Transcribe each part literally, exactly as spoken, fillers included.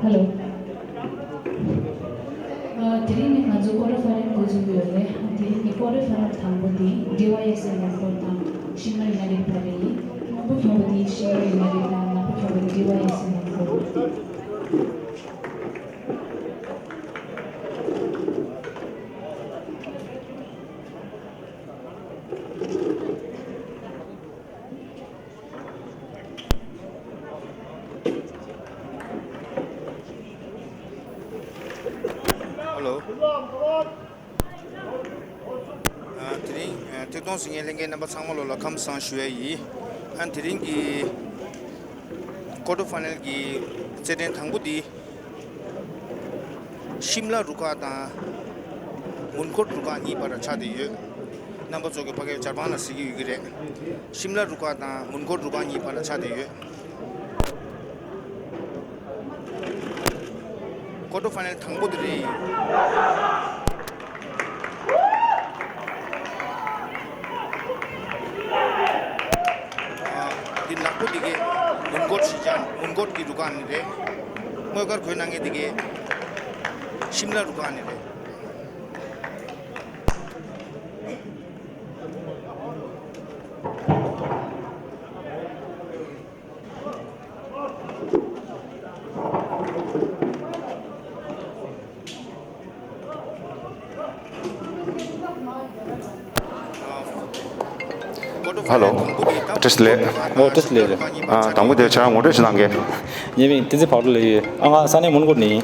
ཨ་ལོ། ཨ། དེ་རིང་ནི་ང་ཚོ་ཀོ་ཊར་ཕའི་ནལ་འགོ་འཛུགས་ཀྱི་ཡོད་རེད། དེ་རིང་གི་ཀོ་ཊར་ཕའི་ནལ་དང་པོ་དེ་ཌི་ཝའི་ཨེས་ཨེལ་མོན་གྷོར་དང་ཤིམ་ལ་ཡུ་ནའི་ཊེཌ་བར་རེད། སྔོན་པོ་གྱོན་པ་དེ་ཤིམ་ལ་ཡུ་ནའི་ཊེཌ་དང་ནག་པོ་གྱོན་པ་དེ་ཌི་ཝའི་ཨེས་ཨེལ་མོན་གྷོར། ཧ་ལོ། ཨ། དེ་རིང་ཨ་ཐད་གཏོང་གཟིགས་མཁན་ལྷན་རྒྱས་རྣམ་པ་ཚང་མ་ལོ་ལ་ཁམས་བཟང་ཞུ་ཡ་ཡིན། ཨ། དེ་རིང་གི་ཀོ་ཊར་ཕའི་ནལ་གྱི་རྩེད་འགྲན་དང་པོ་འདི་ཤིམ་ལ་རུ་ཁག་དང་མོན་གྷོ་རུ་ཁག་གཉིས་བར་ཆགས་བསྡད་ཡོད། རྣམ་པ་ཚོ་གི་ཕ་གིར་བྱ་བྲང་ལ་གཟིགས་ཀྱི་ཡོད་ཀྱི་རེད། ཤིམ་ལ་རུ་ཁག་དང་མོན་གྷོ་རུ་ཁག་གཉིས་བར་ལ་ཆགས་བསྡད་ཡོད། ཀོ་ཊར་ཕའི་ནལ་དང་པོ་དེ་རེད། ཨ། འདི་ནག་པོ་འདི་གའི་མོན་གྷོ་ཞིག་ཀྱང་མོན་གྷོ་གི་རུ་ཁག་ནི་རེད། དངུལ་དཀར་གོས་གནང་མཁན་འདི་གའི་ཤིམ་ལ་རུ་ཁག་ནི་རེད། ཧ་ལོ། བཀྲ་ཤིས་བདེ་ལེགས། ཨོ། བཀྲ་ཤིས་བདེ་ལེགས། ཨ། དང་པོ་དེ་ཁྱེད་རང་ངོ་སྤྲོད་ཞིག་གནང་གས། ངའི་མིང་བསྟན་འཛིན་ཕག་གྲུ་ལགས་ཡིན། ཨ། ང་ས་གནས་མོན་གྷོ་ནས་ཡིན།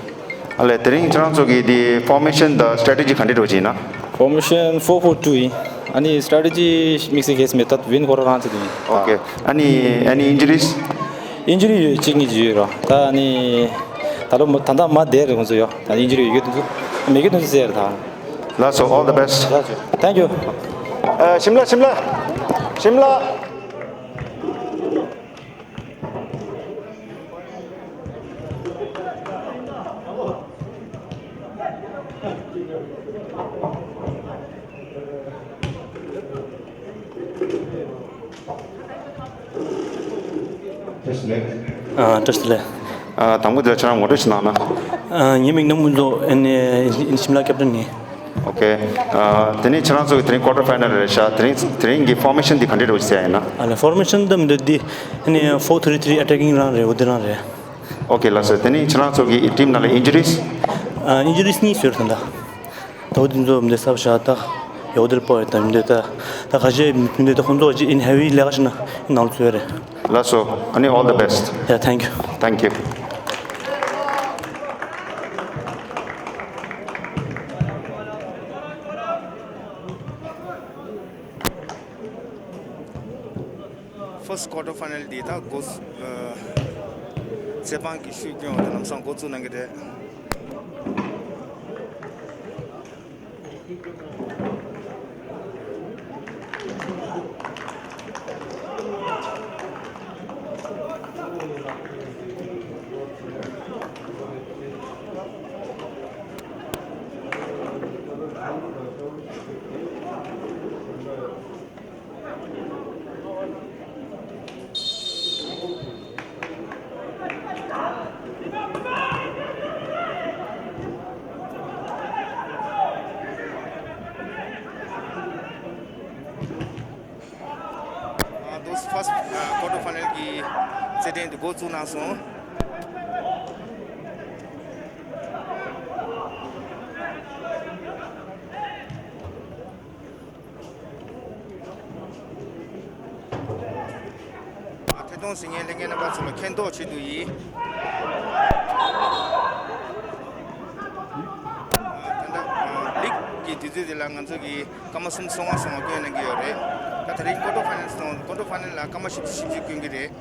ཨ་ལས། དེ་རིང་ཁྱེད་རང་ཚོ་གི་དེ་ཕོར་མེ་ཤན་དང་སི་ཊེ་ཊི་ཇི་ག་འདྲ་འདྲ་བོ་ཅིག་ཡིན་ན། ཕོར་མེ་ཤན་ཕོར་ཕོར་ཊུ་ཡིན། ཨ་ནི་སི་ཊེ་ཊི་ཇི་དམིགས་བསལ་གང་ཡང་མེད། ད་ཝིན་ཁོ་རང་རང་ཚོ་དེ་ཡིན། ཨོ་ཀེ། ཨ་ནི་ཨ་ནི་ཨིན་ཇུ་རིས། ཨིན་ཇུ་རི་ཡོད། གཅིག་གཉིས་ཅིག་ཡོད་ར། ད་ཨ་ནི་ད་ལོ་ད་ལྟ་མ་བསྡད་རེད་ཁོང་ཚོ་ཡོད། ད་ཨིན་ཇུ་རི་ཡོད་ཀྱི་འདུག་མེད་ཀྱི་འདུག་ཟེར་ད། ལགས་སོ། All the best. Thank you. ཨ། ཤིམ་ལ། ཤིམ་ལ། ཤིམ་ལ། བཀྲ་ཤིས་བདེ་ལེགས། ཨ། བཀྲ་ཤིས་བདེ་ལེགས། ཨ། དང་པོ་དེ་ལ་ཁྱེད་རང་ངོ་སྤྲོད་ཞིག་གནང་ན། ཨ། ངའི་མིང་ནམ་ཀུན་བཟང་། ཨ་ནི་ཤིམ་ལ་ཀེབ་ཊན་ཡིན། ཨོ་ཀེ། ཨ། དེ་ནས་ཁྱེད་རང་ཚོ་གི་དེ་རིང་ཀོ་ཊར་ཕའི་ནལ་རེད་ཤག་དེ་རིང་དེ་རིང་གི་ཕོར་མེ་ཤན་འདི་ག་འདྲ་འདྲ་བོ་ཞིག་བྱས་ཡིན་ན། ཨ་ལས། ཕོར་མེ་ཤན་འདི་འདི་ཨ་ནི་ཕོར་ཐི་རི་ཐི་རི་ཨེ་ཊེ་ཀིང་རང་རེད། འོ་དེ་རང་རེད། ཨོ་ཀེ། ལགས་སོ། དེ་ནས་ཁྱེད་རང་ཚོ་གི་ཊིམ་ནང་ལ་ཨིན་ཇུ་རིས། ཨ། ཨིན་ཇུ་རིས་གཉིས་བཟོས་རེད་ད་ལྟ། ད་འོ་དེ་ཚོ་འདི་གསར་བཞག་ད། ཡོ་དེར་པོ་ཡོད་ད་མི་འདོད་ད། ད་ཁ་ཤས་མི་འདོད་ད། ཁོང་ཚོ་ཅི་ཨིན་ཧེ་བི་ལས་ཀ་བྱེད་ན་ནང་ལ་ཚུད་རེད། ལགས་སོ། ཨ་ནི་all the best. Yeah, thank you. Thank you. ཕར་སི་ཊི་ཀོ་ཊར་ཕའི་ནལ་འདི་ད་འགོ་ཚུགས། ཨ། རྩེད་འཕགས་ཀྱི་ཤུགས་སྐྱོན་འོག་ཏུ་ལམ་སང་འགོ་བཙུགས་གནང་གི་རེད། ཨ། འདུག་ཕར་སི་ཊི་ཀོ་ཊར་ཕའི་ནལ་གྱི་རྩེད་འགྲན་དེ་འགོ་བཙུགས་གནང་སོང་། ཐད་གཏོང་གཟིགས་མཁན་ལྷན་རྒྱས་རྣམ་པ་ཚོ་ལ་མཁྱེན་རྟོགས་ཆེད་དུ་ཡིན། ད་ལྟ་ལིག་གི་དུས་ཚོད་འདི་ལ་ང་ཚོ་གིས་སྐར་མ་སུམ་ཅུ་སོ་ལྔ་སོ་ལྔ་སྐྱོན་གནང་གི་ཡོད་རེད། ད་དེ་རིང་ཀོ་ཊར་ཕའི་ནལ་དང་ཀོ་ཊར་ཕའི་ནལ་ལ་སྐར་མ་བཞི་བཅུ་ཞེ་བཞི་སྐྱོན་གྱི་རེད།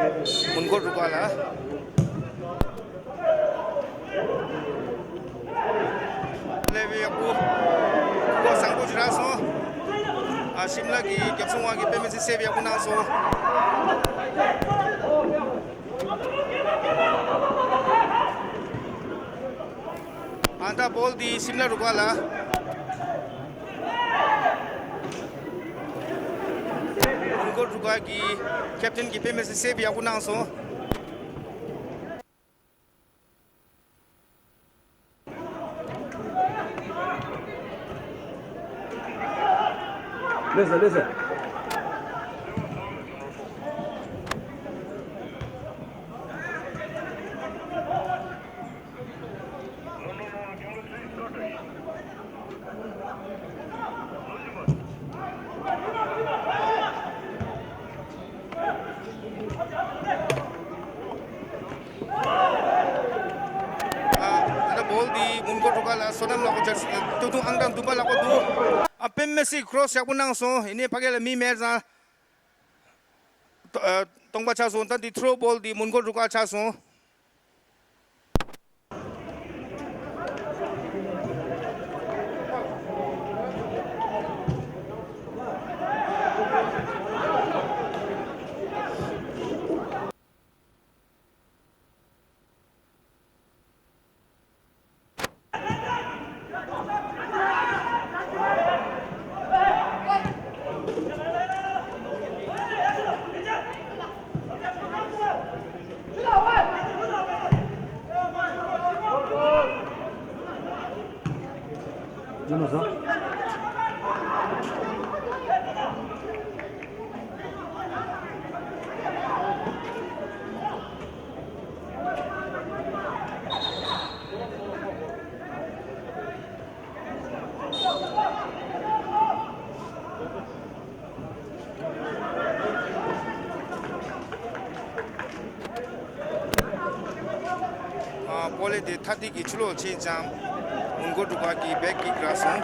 མོན་གྷོ་འབྲུག་པ་ལ། ལེ་བི་ཡག་པོ། ཁོ་བཟང་པོ་ཅིག་རག་སོང་། ཨ་ཤིམ་ལ་གི་རྒྱབ་སྲུང་བ་གི་དཔེ་མི་སྲིད་སེབ་ཡག་པོ་གནང་སོང་། ཨ་ད་བོལ་འདི་ཤིམ་ལ་འབྲུག་པ་ལ། མོན་གྷོ་འབྲུག་པ་གི་ཁེབ་ཏན་གི་དཔེ་མི་སྲིད་སེབ་ཡག་པོ་གནང་སོང་། ལེ་ས་ལེ་ས། ཨ་ད་བོལ་འདི་མོན་གྷོ་འབྲུག་པ་ལ་བསོད་ནམས་ལགས་པོ་ཅར་ཏུ་ཏུ་ཨང་གྲངས་བདུན་པ་ལགས་པོ་འདུག་ཨ་དཔེ་མི་སྲིད་ཀྲོ་སི་ཡག་པོ་གནང་སོང་། ཡིན་ནའི་ཕ་གི་ལ་མི་མེད་ཙང་ཨ་སྟོང་པ་ཆགས་སོང་། ད་འདི་ཐྲོ་བོལ་འདི་མོན་གྷོ་འབྲུག་པ་ཆགས་སོང་། ཨ་པོ་ལེ་དེ་ཐ་ཐིག་གི་ཕྱི་ལོགས་ཕྱིན་ཙང་མོན་གྷོ་འབྲུག་པ་གི་བེག་ཀིག་རག་སོང་།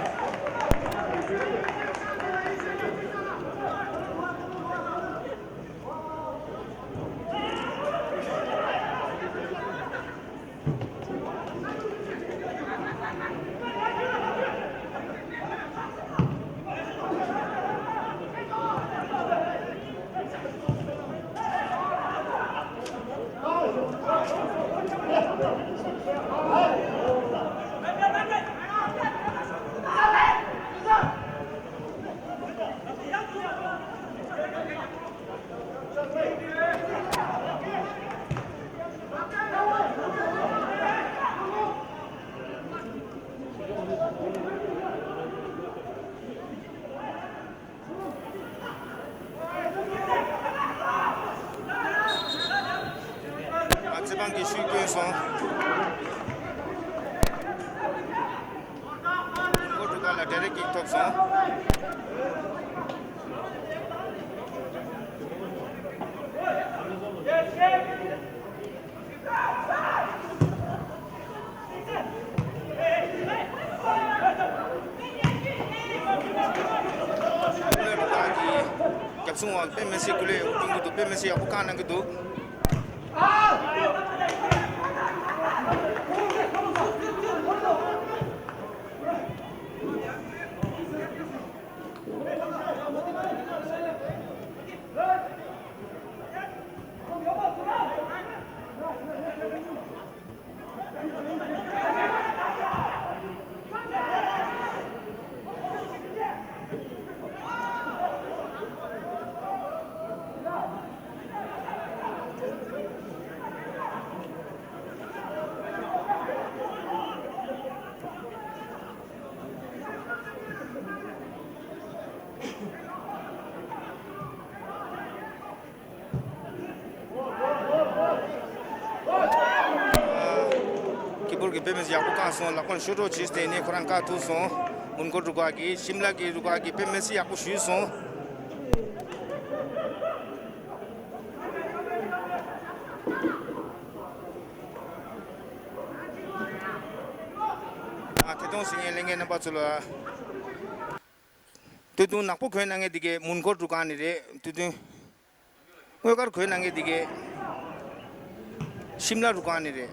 ཨ་ཚེ་དབང་གིས་ཤུད་བསྐྱོན་སོང་། མོན་གྷོ་འབྲུག་པ་ལ་ཌའི་རེག་ཀིག་ཐོབ་སོང་། རྒྱབ་སྲུང་བ་དཔེ་མི་སྲིད་སྐུ་ལས་གཏོང་གི་འདུག་དཔེ་མི་སྲིད་ཡག་པོ་བཀག་གནང་གི་འདུག་ཀི་པར་གྱིས་དཔེ་མི་སྲིད་ཡག་པོ་བཀག་སོང་། ལག་པར་ཤོར་རོགས་བྱས་ཏེ་ནས་ཁོ་རང་བཀག་ཐུབ་སོང་། མོན་གྷོ་འབྲུག་པ་གིས་ཤིམ་ལ་གི་འབྲུག་པ་གིས་དཔེ་མི་སྲིད་ཡག་པོ་ཞུས་སོང་། ཨ་ཐད་གཏོང་གཟིགས་མཁན་ལྷན་རྒྱས་རྣམ་པ་ཚོ་ལ། སྟོད་ཐུང་ནག་པོ་གོན་གནང་མཁན་འདི་གའི་མོན་གྷོ་འབྲུག་སྒང་ནས་རེད། སྟོད་ཐུང་སྔོ་དཀར་གོན་གནང་མཁན་འདི་གའི་ ཤིམ་ལ་རུ་ཁག་ནས་རེད།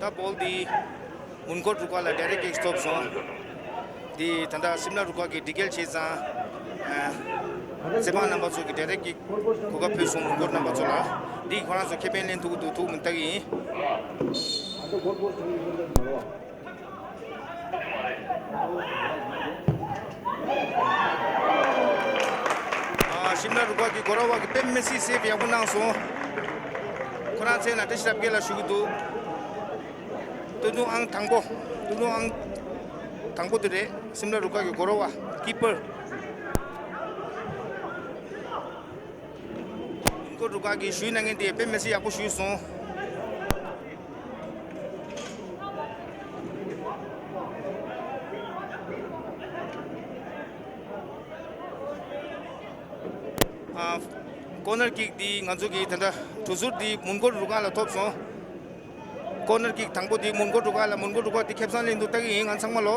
ད་བྷོལ་འདི་མོན་གྷོ་རུ་ཁག་ལ་ཌའི་རེག་ཀིག་ཐོབ་སོང་། འདི་ད་ལྟ་ཤིམ་ལ་རུ་ཁག་གིས་འདྲི་རྒྱལ་བྱས་ཙང་། ཨ། རྩེད་འབངས་རྣམ་པ་ཚོ་གིས་ཌའི་རེག་ཀིག་གོ་སྐབས་ཕུལ་སོང་། མོན་གྷོ་རྣམ་པ་ཚོ་ལ། འདི་ཁོ་རང་ཚོ་ཁེ་ཕན་ལེན་ཐུབ་ཀྱི་འདུག་ཐུབ་མི་ལྟ་གི་ཡིན། ཨ། ཤིམ་ལ་རུ་ཁག་གི་གོ་ར་བ་གིས་དཔེ་མི་སྲིད་སེབ་ཡག་པོ་གནང་སོང་། ཁོ་རང་མཚན་ལ་བཀྲ་ཤིས་རབ་རྒྱས་ལ་ཞུ་གི་འདུག་ཏུན་ཏུན་ཨང་དང་པོ། ཏུན་ཏུན་ཨང་དང་པོ་དེ་རེད། ཤིམ་ལ་རུ་ཁག་གི་གོ་ར་བ། ཀི་པར། མོན་གྷོ་རུ་ཁག་གིས་ཞུས་གནང་མཁན་དེ་དཔེ་མི་སྲིད་ཡག་པོ་ཞུས་སོང་། ཨ། ཀོར་ནར་ཀིག་འདི་ང་ཚོ་གིས་ད་ལྟ་གྲུ་ཟུར་འདི་མོན་གྷོ་རུ་ཁག་ལ་ཐོབ་སོང་། ཀོར་ནར་ཀིག་དང་པོ་འདི་མོན་གྷོ་རུ་ཁག་ལ། མོན་གྷོ་རུ་ཁག་འདི་ཁེ་བཟང་ལེན་འདུག་ལྟ་གི་ཡིན། ང་ཚང་མ་ལོ།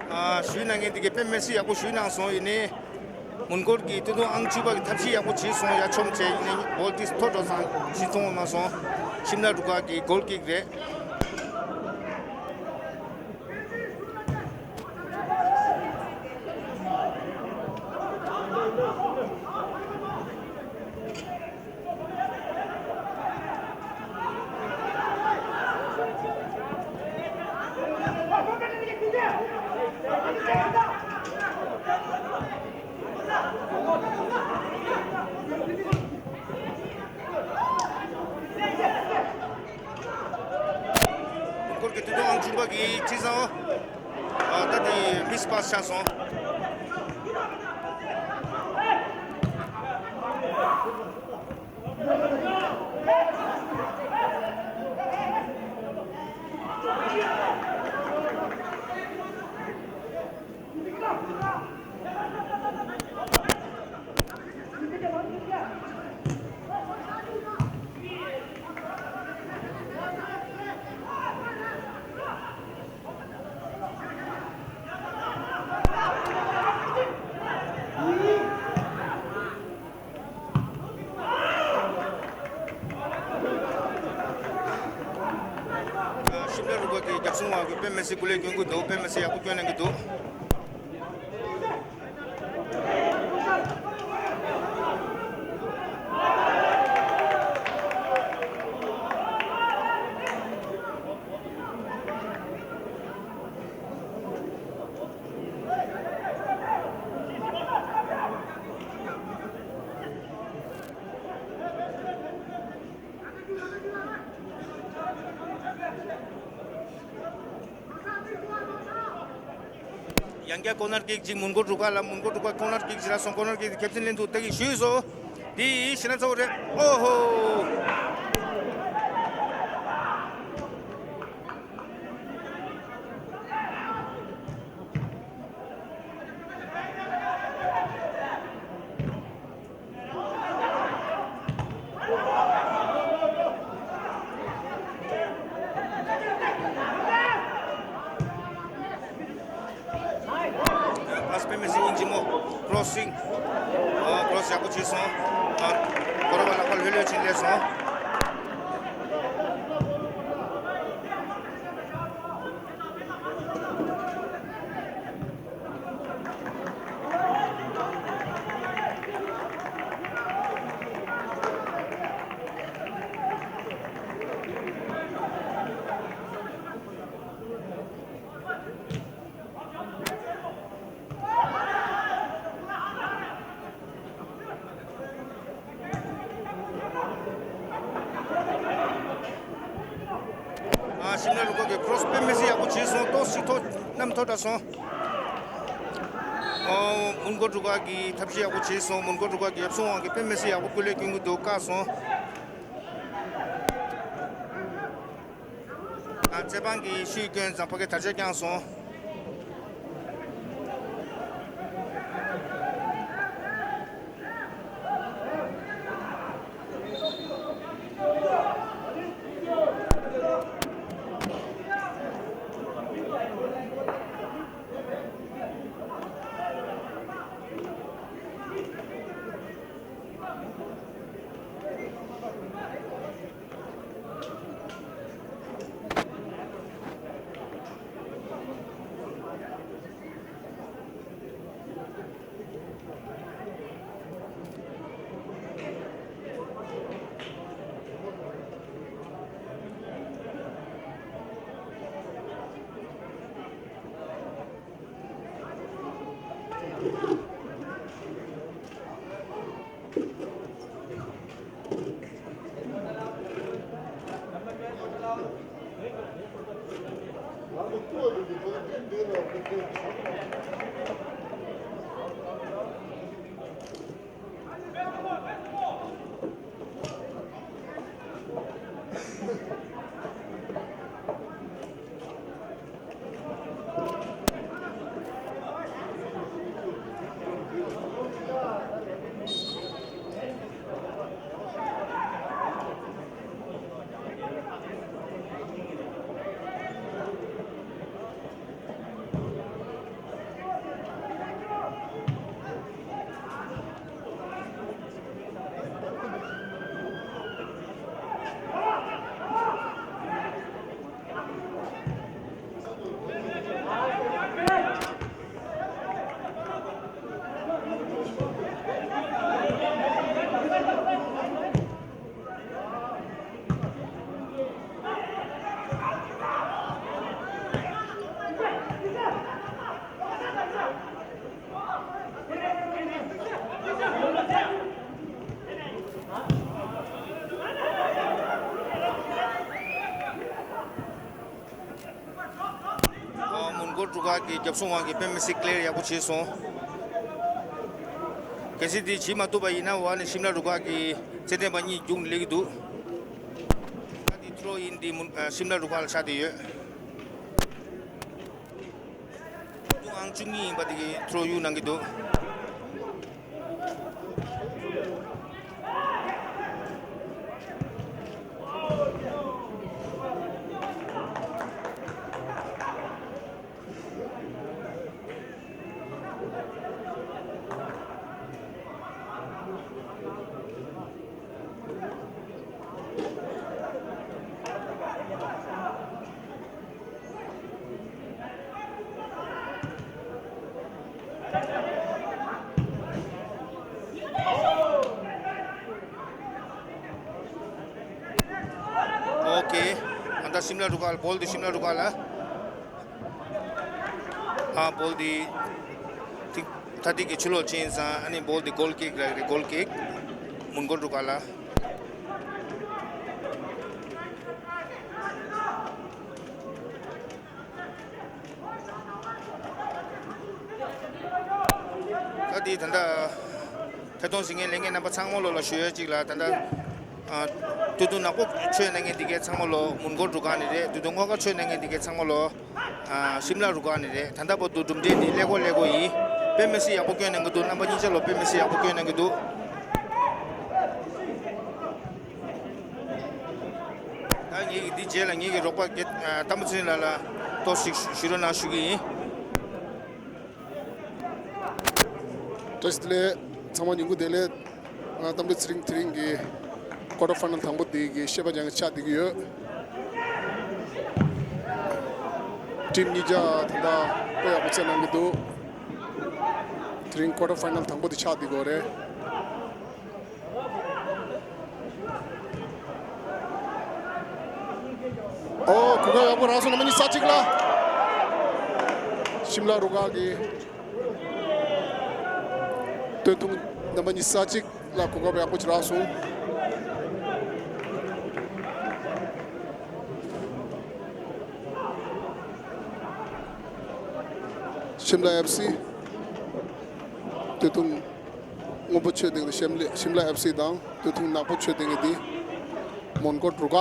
ཨ། ཞུས་གནང་མཁན་དེ་གས་དཔེ་མི་སྲིད་ཡག་པོ་ཞུས་གནང་སོང་། ཡིན་ནའི་མོན་གྷོ་གིས་ཏུན་ཏུན་ཨང་བཅུ་པ་གི་ཐབས་ཤེས་ཡག་པོ་བྱས་སོང་། ཡ་མཆོང་བྱས། ཡིན་ནའི་བྷོལ་དེ་མཐོ་འགྲོ་ཙང་ཤི་སོང་བ་མ་སོང་། ཤིམ་ལ་རུ་ཁག་གི་གོལ་ཀིག་རེད། སྐོར་གྱི་དུས་ཐོག་ཨང་ཆུང་པ་གིས་ཁྲིད་སོང་། ཨ། ད་དེ་མིས་པཱ་སི་ཆགས་སོང་། ཁོ་གི་རྒྱབ་སྲུང་བ་གི་དཔེ་མི་སྲིད་སྐུ་ལས་སྐྱོན་གི་འདུག་དཔེ་མི་སྲིད་ཡག་པོ་སྐྱོན་གནང་གི་འདུག་ཡང་བསྐྱར་ཀོ་ནར་ཀིག་ཅིག་མོན་གྷོ་འབྲུག་པ་ལ། མོན་གྷོ་འབྲུག་པ་ཀོ་ནར་ཀིག་ཅིག་རག་སོང་། ཀོ་ནར་ཀིག་དེ་ཁེབས་སེ་ལེན་འདུག་ད་གིན་ཞུས་སོང་། དེ་ཡིན་ཞེ་ན་ཚ་བོ་རེད། ཨོ་ཧོ། པཱས་དཔེ་མི་སྲིད་སྙིང་རྗེ་མོ། ཀྲོ་སིང་། ཨ། ཀྲོ་སི་ཡག་པོ་བྱས་སོང་། ཨ། གོ་ར་བ་ལག་པ་ལྷོད་ལྷོད་ཕྱིན་སླེབས་སོང་། ཨ། ཤིམ་ལ་རུ་ཁག་གི་ཀྲོ་སི་དཔེ་མི་སྲིད་ཡག་པོ་བྱས་སོང་། ཏོག་ཙམ་མཐོ། གནམ་མཐོ་དྲགས་སོང་། ཨོ། མོན་གྷོ་འབྲུག་པ་གིས་ཐབས་ཤེས་ཡག་པོ་བྱས་སོང་། མོན་གྷོ་འབྲུག་པ་གི་རྒྱབ་སྲུང་བ་གིས་དཔེ་མི་སྲིད་ཡག་པོ་སྐུ་ལས་སྐྱོན་གྱི་འདུག་བཀག་སོང་། ཨ། རྩེད་པང་གི་ཤུལ་བསྐྱོན་ཙང་ཕ་གིར་དར་ཆ་བརྐྱངས་སོང་། ཨ། མོན་གྷོ་འབྲུག་པ་གི་རྒྱབ་སྲུང་བ་གིས་དཔེ་མི་སྲིད་ཀི་ལི་ཡར་ཡག་པོ་བྱས་སོང་། གལ་སྲིད་དེ་བྱེད་མ་ཐུབ་པ་ཡིན་ན། འོག་ནས་ཤིམ་ལ་རུ་ཁག་གི་རྩེད་འགྲན་པ་གཉིས་རྒྱུགས་ནས་སླེབས་ཀྱི་འདུག་ད་དེ་ཐྲོ་ཡིན་དེ་མོན། ཨ། ཤིམ་ལ་རུ་ཁག་ལ་ཆགས་བསྡད་ཡོད། ཀྲུང་ཨང་བཅུ་གཉིས་ཡིན་པ་དེ་གིས་ཐྲོ་གཡུག་གནང་གི་འདུག་ཨོ་ཀེ། ཨ་ད་ཤིམ་ལ་རུ་ཁག་ལ། བོལ་དེ་ཤིམ་ལ་རུ་ཁག་ལ། ཨ་བོལ་དེ་ཐིག་ཐ་ཐིག་གི་ཆུ་ལོག་ཕྱིན་ཙང་ཨ་ནི་བོལ་དེ་གོལ་ཀིག་རག་རེད། གོལ་ཀིག་མོན་གྷོ་རུ་ཁག་ལ། ད་འདི་ད་ལྟ་ཐད་གཏོང་གཟིགས་མཁན་ལྷན་རྒྱས་རྣམ་པ་ཚང་མ་ལོ་ལ་ཞུ་ཡ་གཅིག་ལ། ད་ལྟ་ཨ་སྟོད་ཐུང་ནག་པོ་ཆོས་གནང་མཁན་འདི་གའི་ཚང་མ་ལོ་མོན་གྷོ་རུ་ཁག་ནས་རེད། སྟོད་ཐུང་སྔོ་དཀར་ཆོས་གནང་མཁན་འདི་གའི་ཚང་མ་ལོ་ཨ་ཤིམ་ལ་རུ་ཁག་ནས་རེད། ད་ལྟ་བར་དུ་གྲུབ་འབྲས་འདི་ཀླད་ཀོར་ཀླད་ཀོར་ཡིན། དཔེ་མི་སྲིད་ཡག་པོ་སྐྱོན་གནང་གི་འདུག་རྣམ་པ་གཉིས་ཆ་ལོ་དཔེ་མི་སྲིད་ཡག་པོ་སྐྱོན་གནང་གི་འདུག་ད་ངེད་ཀྱི་འདི་རྗེས་ལ་ངེད་ཀྱི་རོགས་པ་རྒན་ཨ་རྟ་མགྲིན་ཚེ་རིང་ལགས་ལ་ཏོག་ཙམ་ཞུ་རོགས་གནང་ཞུ་གི་ཡིན། བཀྲ་ཤིས་བདེ་ལེགས། ཚང་མ་ཉིན་གུང་བདེ་ལེགས། ང་རྟ་མགྲིན་ཚེ་རིང་དེ་རིང་གི་ཀོ་ཊར་ཕའི་ནལ་དང་པོ་འདི་གི་ཤེས་པ་རྒྱང་ཆགས་བསྡད་ཀྱི་ཡོད། ཊིམ་གཉིས་ཆ་ད་ལྟ་དཔེ་ཡག་པོ་རྩེད་གནང་གི་འདུག་དེ་རིང་ཀོ་ཊར་ཕའི་ནལ་དང་པོ་འདི་ཆགས་བསྡད་ཀྱི་ཡོད་རེད། ཨོ། གོ་སྐབས་ཡག་པོ་རག་སོང་། རྣམ་པ་ཉི་ཤུ་རྩ་གཅིག་ལ། ཤིམ་ལ་རུ་ཁག་གི་སྟོད་ཐུང་རྣམ་པ་ཉི་ཤུ་རྩ་གཅིག་ལ་གོ་སྐབས་ཡག་པོ་ཅིག་རག་སོང་། ཤིམ་ལ་ཨེཕ་སི། སྟོད་ཐུང་སྔོན་པོ་ཆོས་སྡིངས་ལ་ཤིམ་ལ་ཤིམ་ལ་ཨེཕ་སི་དང་། སྟོད་ཐུང་ནག་པོ་ཆོས་སྡིངས་ཀྱི་འདི་མོན་གྷོ་རུ་ཁག་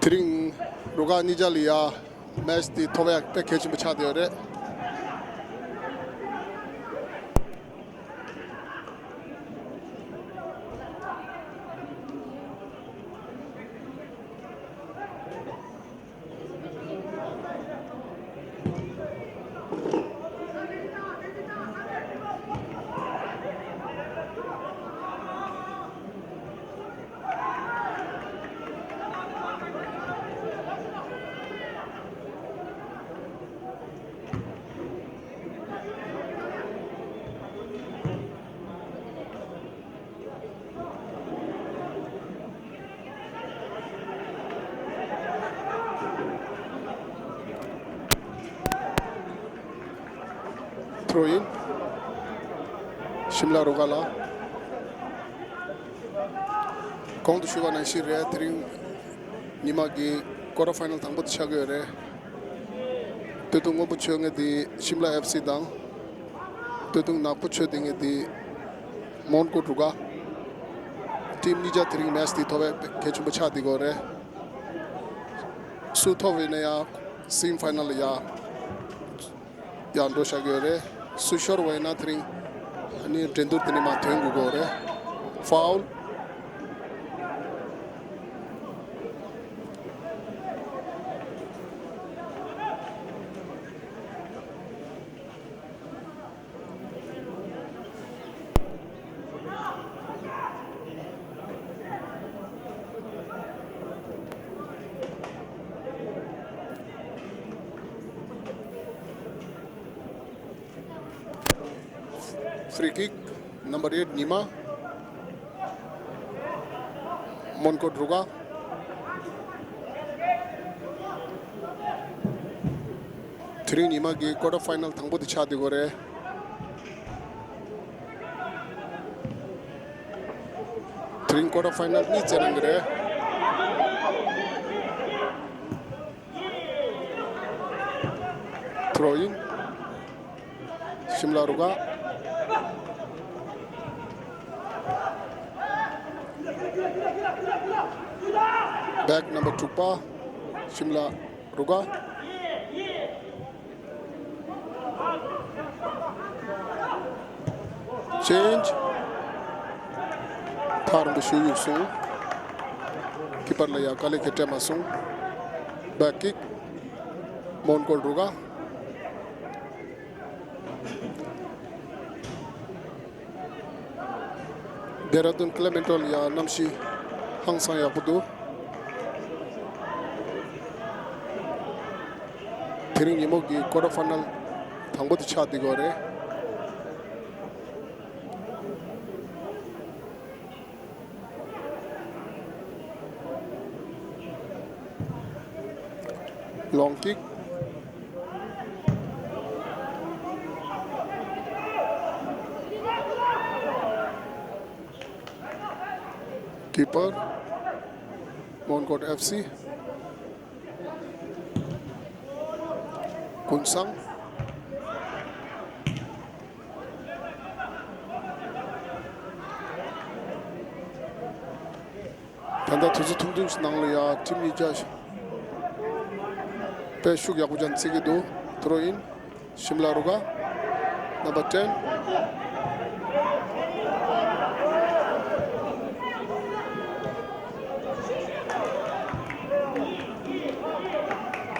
དེ་རིང་རུ་ཁག་གཉིས་ཆ་ལ་ཡ་མེཆ་འདི་ཐོབ་ཡག་དཔེ་གལ་ཆེན་པོ་ཆགས་བསྡད་ཡོད་རེད། ཐོ་རོ་ཡིན། ཤིམ་ལ་རུ་ཁག་ལ། གོང་དུ་ཞུས་པ་ནང་བཞིན་རེད། དེ་རིང་ཉི་མ་གི་ཀོ་ཊར་ཕའི་ནལ་དང་པོ་དེ་ཆགས་ཀྱི་ཡོད་རེད། སྟོད་ཐུང་སྔོན་པོ་ཆོས་སྡིངས་དེ་ཤིམ་ལ་ཨེཕ་སི་དང་། སྟོད་ཐུང་ནག་པོ་ཆོས་སྡིངས་དེ་མོན་གྷོ་རུ་ཁག་ཊིམ་གཉིས་ཆ་དེ་རིང་མེཆ་དེ་ཐོབ་པའི་གལ་ཆེན་པོ་ཆགས་བསྡད་ཀྱི་ཡོད་རེད། སུ་ཐོབ་པ་ཡིན་ན་ཡང་སེ་མི་ཕའི་ནལ་ལ་ཡ་ཡར་འགྲོ་བཞག་གི་ཡོད་རེད། སུ་ཤོར་བ་ཡིན་ན་དེ་རིང་ཨ་ནི་འགྲན་བསྡུར་དེ་ནས་མར་ཐོན་དགོས་ཀྱི་ཡོད་རེད། ཕའུལ། ཕི་རི་ཀིག་ནམ་བར་ཨེཊ་ཉི་མ། མོན་གྷོ་རུ་ཁག་དེ་རིང་ཉི་མ་གི་ཀོ་ཊར་ཕའི་ནལ་དང་པོ་དེ་ཆགས་བསྡད་ཀྱི་ཡོད་རེད། དེ་རིང་ཀོ་ཊར་ཕའི་ནལ་གཉིས་རྩེད་གནང་གི་རེད། ཐོ་རོ་ཡིན། ཤིམ་ལ་རུ་ཁག་བེག་ནམ་བར་དྲུག་པ། ཤིམ་ལ་རུ་ཁག་ཅེན་ཇི། ཐག་རིང་པོ་ཞུ་ཡུག་སོང་། ཀི་པར་ལ་ཡ་དཀའ་ལས་ཁག་སྤྲད་མ་སོང་། བེག་ཀིག་མོན་གྷོ་རུ་ཁག་ལྡེ་ར་ལྡུན་ཀི་ལི་མན་ཊོ་ལ་ཡ་གནམ་གཤིས་ཧང་སང་ཡག་པོ་འདུག་དེ་རིང་ཉིན་མོ་གི་ཀོ་ཊར་ཕའི་ནལ་དང་པོ་དེ་ཆགས་བསྡད་ཡོད་རེད། ལོང་ཀིག་ཀི་པར། མོན་གྷོ་ཨེཕ་སི། ཀུན་བཟང་། ད་ལྟ་དུས་ཚོད་ཐུང་ཐུང་ཞིག་ནང་ལ་ཡ་ཊིམ་གཉིས་ཀ་དཔེ་ཤུགས་ཡག་པོ་ཅན་བརྩི་གི་འདུག་ཐོ་རོ་ཡིན། ཤིམ་ལ་རུ་ཀ། Number ten.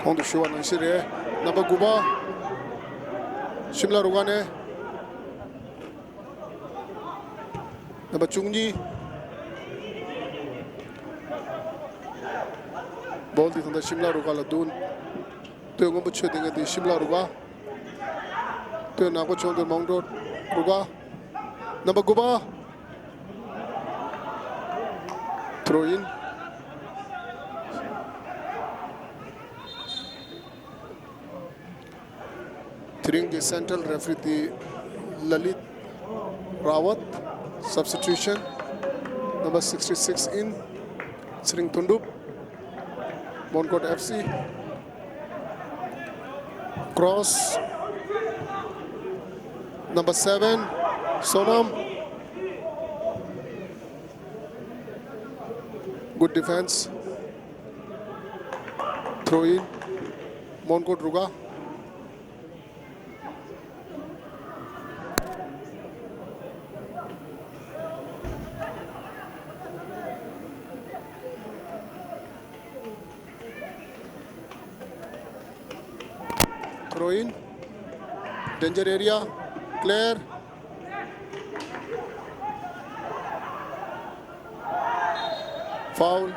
གོང་དུ་ཞུས་པ་ནང་བཞིན་རེད། རྣམ་པ་དགུ་པ། ཤིམ་ལ་རུ་ཀ་ནས། རྣམ་པ་བཅུ་གཉིས། བོལ་འདི་ད་ལྟ་ཤིམ་ལ་རུ་ཀ་ལ་འདུག་སྟོད་སྔོན་པོ་ཆོས་ལྡན་མཁན་དེ་ཤིམ་ལ་རུ་ཀ། སྟོད་ནག་པོ་ཆོས་ལྡན་མོན་གྷོ་རུ་ཀ། རྣམ་པ་དགུ་པ། ཐོ་རོ་ཡིན། དེ་རིང་གི་སེན་ཊལ་རེ་ཕི་རི་དེ་ལ་ལིད་ར་ཝད། Substitution number sixty six in. ཚེ་རིང་དོན་གྲུབ། མོན་གྷོ་ཨེཕ་སི། Cross. Number seven. Sonam. Good defense. Throw in. མོན་གྷོ་རུ་ཀ། Throw in. Danger area. Clear. Foul.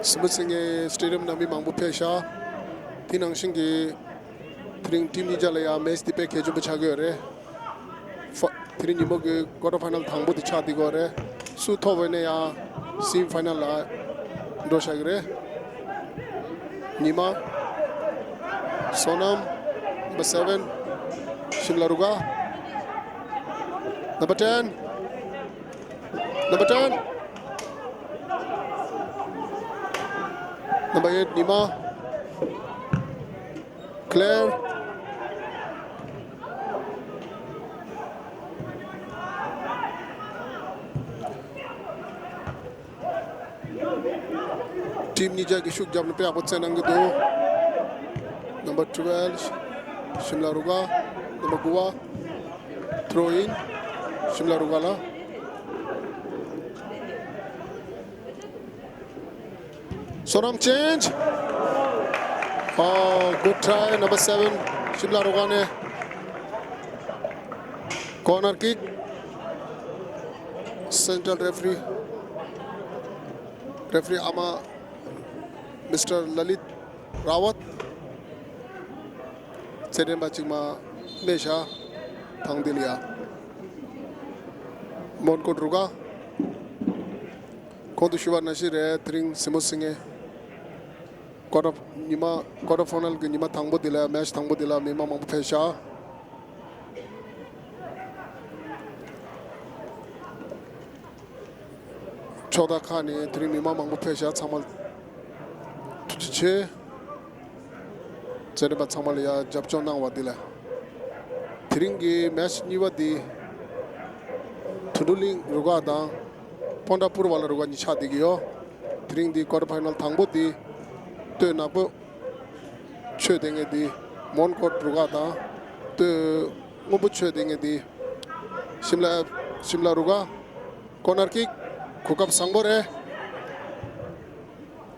སི་མུ་སིང་གི་སི་ཊེ་ཌི་ཡམ་ནང་མི་མང་པོ་ཕེབས་ཤག་དེ་ནང་བཞིན་གྱི་དེ་རིང་ཊིམ་གཉིས་ཆ་ལ་ཡང་མེཆ་འདི་དཔེ་གལ་ཆེན་པོ་ཆགས་ཀྱི་ཡོད་རེད། ཧྥ། དེ་རིང་ཉིན་མོ་གི་ཀོ་ཊར་ཕའི་ནལ་དང་པོ་དེ་ཆགས་བསྡད་ཀྱི་ཡོད་རེད། སུ་ཐོབ་པ་ཡིན་ན་ཡང་སེ་མི་ཕའི་ནལ་ལ་འགྲོ་བཞག་གི་རེད། ཉི་མ། བསོད་ནམས། Number seven. ཤིམ་ལ་རུ་ཀ། Number ten. Number ten. Number eight. ཉི་མ། Clear. ཊིམ་གཉིས་ཆ་གིས་ཤུགས་བརྒྱབ་ནས་དཔེ་ཡག་པོ་རྩེད་གནང་གི་འདུག Number twelve. ཤིམ་ལ་རུ་ཀ། Number དགུ་པ། Throw in. ཤིམ་ལ་རུ་ཀ་ལ། བསོད་ནམས། Change. Oh, good try, number seven. ཤིམ་ལ་རུ་ཀ་ནས། Corner kick. སེན་ཊལ་རེ་ཕི་རི། རེ་ཕི་རི་ཨ་མ། མིས་ཊར་ལ་ལིད་ར་ཝད། རྩེད་འགྲན་པ་གཅིག་མ་རྨས་བཞག་ཐང་འདི་ལ་ཡ། མོན་གྷོ་རུ་ཀ། གོང་དུ་ཞུས་པ་ནང་བཞིན་རེད། དེ་རིང་སི་མོ་སིང་ངེ་ཀོ་ཊར། ཉི་མ་ཀོ་ཊར་ཕའི་ནལ་གི་ཉི་མ་དང་པོ་འདི་ལ། མེཆ་དང་པོ་འདི་ལ་མི་མང་མང་པོ་ཕེབས་ཤག་ཕྱོགས་མཐའ་ཁག་ནས་དེ་རིང་མི་མང་མང་པོ་ཕེབས་ཤག་ཚང་མ་ཐུགས་རྗེ་ཆེ། རྩེད་འགྲན་པ་ཚང་མ་ལ་ཡ་རྒྱབ་སྐྱོར་གནང་བ་འདི་ལ། དེ་རིང་གི་མེཆ་གཉིས་པ་འདི་དུང་སྒྲོན་གླིང་རུ་ཁག་དང་སྤོན་ཊ་པུར་བ་ལ་རུ་ཁག་གཉིས་ཆགས་བསྡད་ཀྱི་ཡོད། དེ་རིང་འདི་ཀོ་ཊར་ཕའི་ནལ་དང་པོ་འདི་སྟོད་ནག་པོ་ཆོས་ལྡན་མཁན་འདི་མོན་གྷོ་རུ་ཁག་དང་། སྟོད་སྔོན་པོ་ཆོས་ལྡན་མཁན་འདི་ཤིམ་ལ། ཤིམ་ལ་རུ་ཁག Corner kick. གོ་སྐབས་བཟང་པོ་རེད།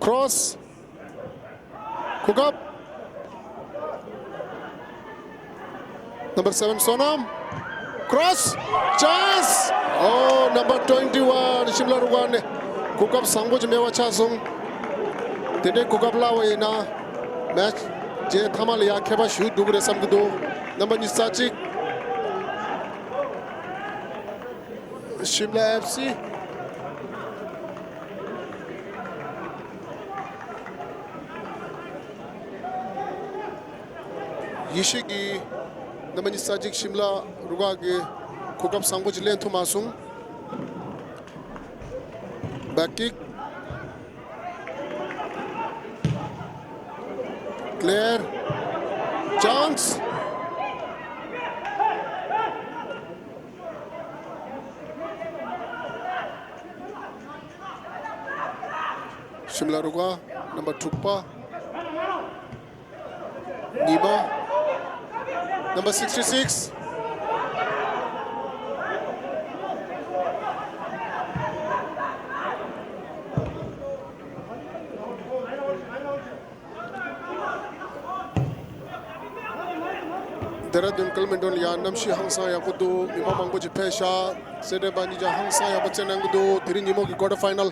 Cross. གོ་སྐབས། Number seven བསོད་ནམས། Cross. Chance. Oh, number twenty one. ཤིམ་ལ་རུ་ཁག་ནས་ གོ་སྐབས་བཟང་པོ་ཅིག་མེད་པ་ཆགས་སོང་། དེ་འདྲའི་གོ་སྐབས་བརླག་པ་ཡིན་ན་མེ་ཆི་རྗེས་མཐའ་མ་ལ་ཡང་ཁྱད་པར་ཞིག་འགྲོ་གི་རེད་བསམ་གྱི་འདུག། རྣམ་པ་ཉི་ཤུ་རྩ་གཅིག་ཤིམ་ལ་ཨེཕ་སི། ཡེ་ཤེས་ཀྱིས་རྣམ་པ་ཉི་ཤུ་རྩ་གཅིག་ཤིམ་ལ་རུ་ཁག་གི་གོ་སྐབས་བཟང་པོ་ཅིག་ལེན་ཐུབ་མ་སོང་། Back kick. Clear. Chance. ཤིམ་ལ་རུ་ཁག་རྣམ་པ་དྲུག་པ། ཉི་མ། Number sixty-six. ལྡེ་ར་ལྡུན་ཀལ་མན་ཌོན་ཡང་གནམ་གཤིས་ཧང་སང་ཡག་པོ་འདུག། མི་མང་མང་པོ་ཅིག་ཕེབས་ཤག། རྩེད་འགྲན་པ་གཉིས་ཀྱང་ཧང་སང་ཡག་པོ་རྩེད་གནང་གི་འདུག། དེ་རིང་ཉིན་མོ་གི་ཀོ་ཊར་ཕའི་ནལ་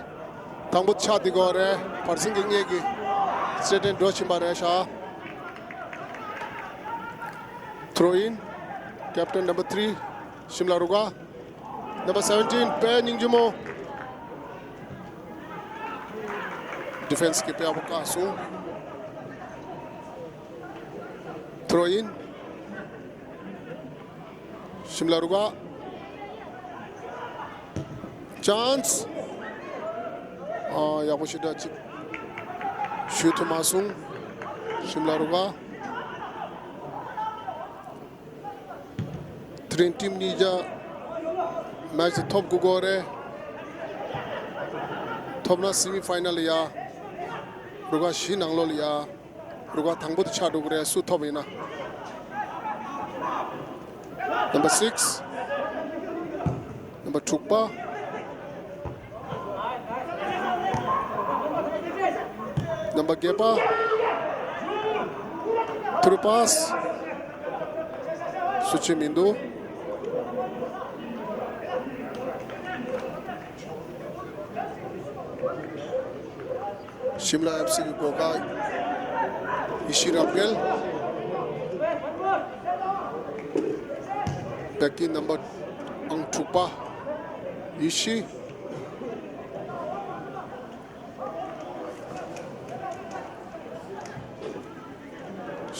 དང་པོ་ཆགས་བསྡད་ཀྱི་ཡོད་རེད། བར་སེང་གི་སྔས་ཀྱི་རྩེད་འགྲན་འགྲོ་བཞིན་པ་རེད་ཤག། Throw in, captain number three, ཤིམ་ལ་རུ་ཁག། Number seventeen, དཔལ་སྙིང་རྗེ་མོ། ཌི་ཕེན་སི་གིས་དཔེ་ཡག་པོ་བཀག་སོང་། Throw in. ཤིམ་ལ་རུ་ཁག། Chance. ཨ། ཡག་པོ་ཞེ་དྲག་ཅིག་ཞུ་ཐུབ་མ་སོང་། ཤིམ་ལ་རུ་ཁག། དེ་རིང་ཊིམ་གཉིས་ཀ་མེ་ཆི་ཐོབ་དགོས་ཀྱི་རེད། ཐོབ་ན་སི་མི་ཕའི་ནལ་ལ་ཡ། རུ་ཁག་བཞི་ནང་ལོགས་ལ་ཡ། རུ་ཁག་དང་པོ་དེ་ཆགས་འགྲོ་གི་རེད། སུ་ཐོབ་ཡིན་ན། Number six. རྣམ་པ་དྲུག་པ། རྣམ་པ་བརྒྱད་པ། ཐུ་རུ་པཱས། སུ་ཆེ་མི་འདུག། ཤིམ་ལ་ཨེཕ་སི་གི་སྒོ་ཁ། ཡེ་ཤེས་རབ་རྒྱལ། བེག་གི་རྣམ་པ་ཨང་དྲུག་པ། ཡེ་ཤེས།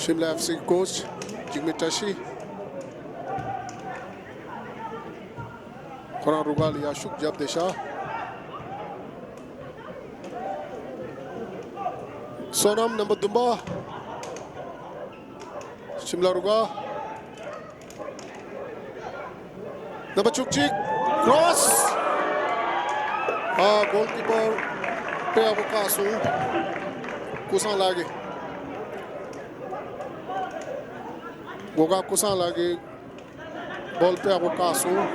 ཤིམ་ལ་ཨེཕ་སི་གི་ཀོ་ཆི་འཇིགས་མེད་བཀྲ་ཤིས། ཁོ་རང་རུ་ཁག་ལ་ཡ་ཤུགས་བརྒྱབ་བསྡད་ཤག། བསོད་ནམས་རྣམ་པ་བདུན་པ། ཤིམ་ལ་རུ་ཁག། རྣམ་པ་བཅུ་གཅིག། ཀྲོ་སི། ཨ། གོལ་ཀི་པར་དཔེ་ཡག་པོ་བཀག་སོང་། ཀུན་བཟང་ལགས་ཀྱིས། སྒོ་ཁ་ཀུན་བཟང་ལགས་ཀྱིས། བོལ་དཔེ་ཡག་པོ་བཀག་སོང་།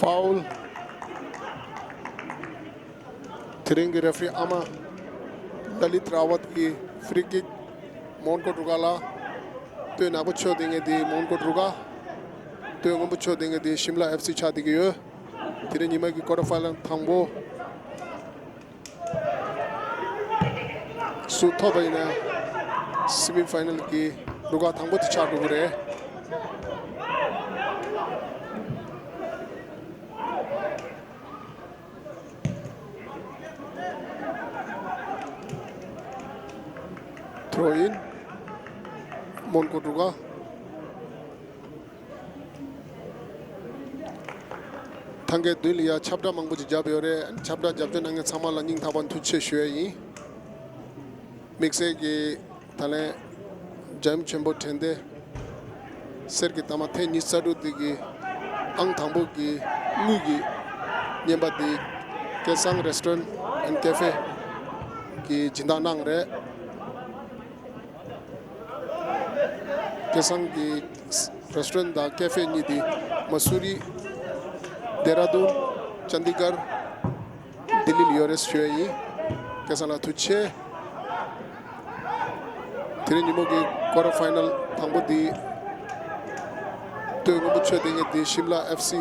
ཕའུལ། དེ་རིང་གི་རེ་ཕི་རི་ཨ་མ་ལ་ལི་ཐ་ར་ཝད་ཀྱི་ཕི་རི་ཀིག། མོན་གྷོ་རུ་ཁག་ལ། སྟོད་ནག་པོ་ཕྱོགས་དེ་ངེས་དེ་མོན་གྷོ་རུ་ཁག། སྟོད་སྔོན་པོ་ཕྱོགས་དེ་ངེས་དེ་ཤིམ་ལ་ཨེཕ་སི་ཆགས་བསྡད་ཀྱི་ཡོད། དེ་རིང་ཉི་མ་གི་ཀོ་ཊར་ཕའི་ནལ་དང་པོ། སུ་ཐོབ་པ་ཡིན་ན་སི་མི་ཕའི་ནལ་གྱི་རུ་ཁག་དང་པོ་དེ་ཆགས་འགྲོ་གི་རེད། ཐོ་ཡིན། མོན་གྷོ་རུ་ཁག། ཐང་གའི་མདུན་ལ་ཡ་ཁྱབ་བསྒྲགས་མང་པོ་ཅིག་བརྒྱབ་ཡོད་རེད། ཁྱབ་བསྒྲགས་རྒྱབ་སྐྱོར་གནང་མཁན་ཚང་མ་ལ་སྙིང་ཐག་པ་ཐུགས་རྗེ་ཆེ་ཞུ་ཡ་ཡིན། དམིགས་བསལ་གྱི་ད་ལན་རྒྱལ་ཡུམ་ཆེན་པོ་དྲན་རྟེན་གསེར་གྱི་རྟགས་མ་ཐེངས་ཉི་ཤུ་རྩ་དྲུག་འདི་གི་ཨང་དང་པོ་གི་དངུལ་གྱི་རྔན་པ་འདི་སྐལ་བཟང་Restaurant and Cafe གི་སྦྱིན་བདག་གནང་རེད། སྐལ་བཟང་གི་Restaurant དང་Cafe གཉིས་འདི་མ་སུ་རི། ལྡེ་ར་ལྡུན། ཅན་དི་གར། ལྡི་ལི་ལ་ཡོད་རེད་ཞུ་ཡ་ཡིན། སྐལ་བཟང་ལགས་ཐུགས་རྗེ་ཆེ། དེ་རིང་ཉིན་མོ་གི་ཀོ་ཊར་ཕའི་ནལ་དང་པོ་འདི། སྟོད་སྔོན་པོ་མཆོད་ལྡན་གྱི་འདི་ཤིམ་ལ་ཨེཕ་སི་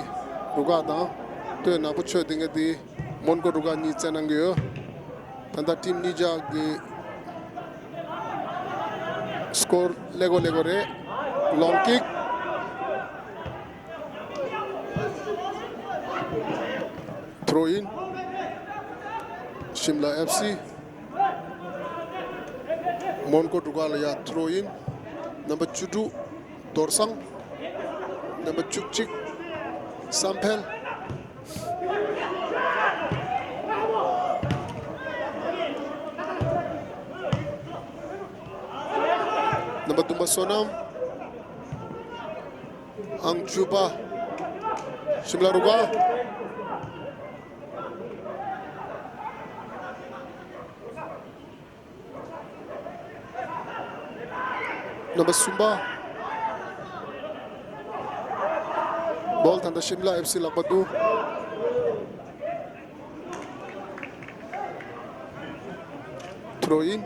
རུ་ཁག་དང་། སྟོད་ནག་པོ་མཆོད་ལྡན་གྱི་འདི་མོན་གྷོ་རུ་ཁག་གཉིས་རྩེད་གནང་གི་ཡོད། ད་ལྟ་ཊིམ་གཉིས་ཆ་གི་སི་ཀོར་ལེགས་པོ་ལེགས་པོ་རེད། ལོང་ཀིག་ཐྲོ་ཨིན། ཤིམ་ལ་ཨེཕ་སི། མོན་གྷོ་རུ་ཁག་ལ་ཡ་ཐྲོ་ཨིན། རྣམ་པ་བཅུ་དྲུག་རྡོར་སང་། རྣམ་པ་བཅུ་གཅིག་བསམ་འཕེལ། རྣམ་པ་བདུན་པ་བསོད་ནམས། ཨང་བཅུ་པ། ཤིམ་ལ་རུ་ཁག་རྣམ་པ་གསུམ་པ། བོལ་ད་ལྟ་ཤིམ་ལ་ཨེཕ་སི་ལག་པ་འདུག་ཐྲོ་ཨིན།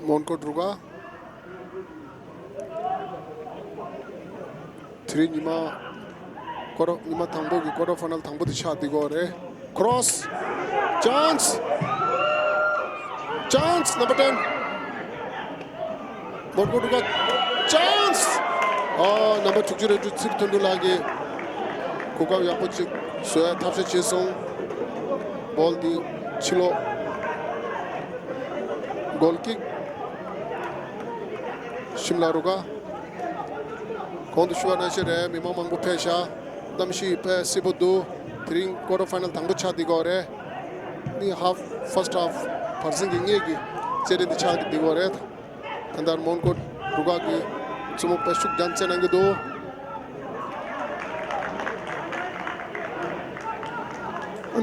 མོན་གྷོ་རུ་ཁག་དེ་རིང་ཉི་མ་ཀོ་ཊར་ཉི་མ་དང་པོ་གི་ཀོ་ཊར་ཕའི་ནལ་དང་པོ་དེ་ཆགས་བསྡད་ཀྱི་ཡོད་རེད། ཁོ་རོ་སི། ཅན་སི། ཅན་སི། ནམ་བར་ཊེན། མོན་གྷོ་རུ་ཁག་ཅན་སི། ཨ། རྣམ་པ་དྲུག་ཅུ་རེ་དྲུག་ཚེ་རིང་དོན་གྲུབ་ལགས་ཀྱིས་གོ་སྐབས་ཡག་པོ་ཅིག་བཟོ་ཡ་ཐབས་ཤེས་བྱས་སོང་། བོལ་འདི་ཕྱི་ལོགས། གོལ་ཀིག་ཤིམ་ལ་རུ་ཁག་གོང་དུ་ཞུ་བ་ནང་བཞིན་རེད། མི་མང་མང་པོ་ཕེབས་ཤག་གནམ་གཤིས་དཔེ་བསིལ་པོ་འདུག་དེ་རིང་ཀོ་ཊར་ཕའི་ནལ་དང་པོ་ཆགས་བསྡད་ཀྱི་ཡོད་རེད། ནི་ཧབ་ཕར་སི་ཊི་ཧབ་བར་གསེང་གི་སྔས་ཀྱི་རྩེད་འགྲན་འདི་ཆགས་བསྡད་ཀྱི་ཡོད་རེད། ད་ལྟ་མོན་གྷོ་རུ་ཁག་གི་བཙུན་མོ་དཔེ་ཤུགས་རྒྱ་ཆེ་གནང་གི་འདུག་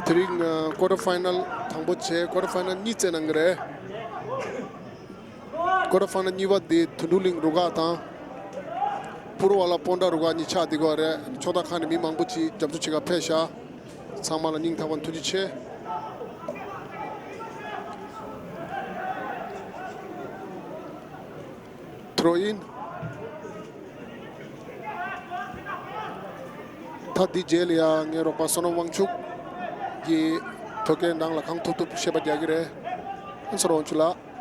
དེ་རིང་ཀོ་ཊར་ཕའི་ནལ་དང་པོ་བྱས། ཀོ་ཊར་ཕའི་ནལ་གཉིས་རྩེད་གནང་གི་རེད། ཀོ་ཊར་ཕའི་ནལ་གཉིས་པ་དེ་དོན་གྲུབ་གླིང་རུ་ཁག་དང་། པུ་རུ་ཝ་ལ་སྤོན་ཊ་རུ་ཁག་གཉིས་ཆགས་བསྡད་ཀྱི་ཡོད་རེད། ཕྱོགས་མཐའ་ཁག་ནས་མི་མང་པོ་ཅིག་རྒྱབ་སྐྱོར་བྱེད་ག་ཕེབས་ཤག་ཚང་མ་ལ་སྙིང་ཐག་པ་ནས་ཐུགས་རྗེ་ཆེ། ཐྲོ་ཨིན། ད་འདི་རྗེས་ལ་ཡ་ངའི་རོགས་པ་བསོད་ནམས་དབང་ཕྱུག་གིས་ཐོ་གའི་ནང་ལ་གང་ཐུབ་ཐུབ་ཤེས་པ་རྒྱག་གི་རེད། བསོད་ནམས་དབང་ཕྱུག་ལགས།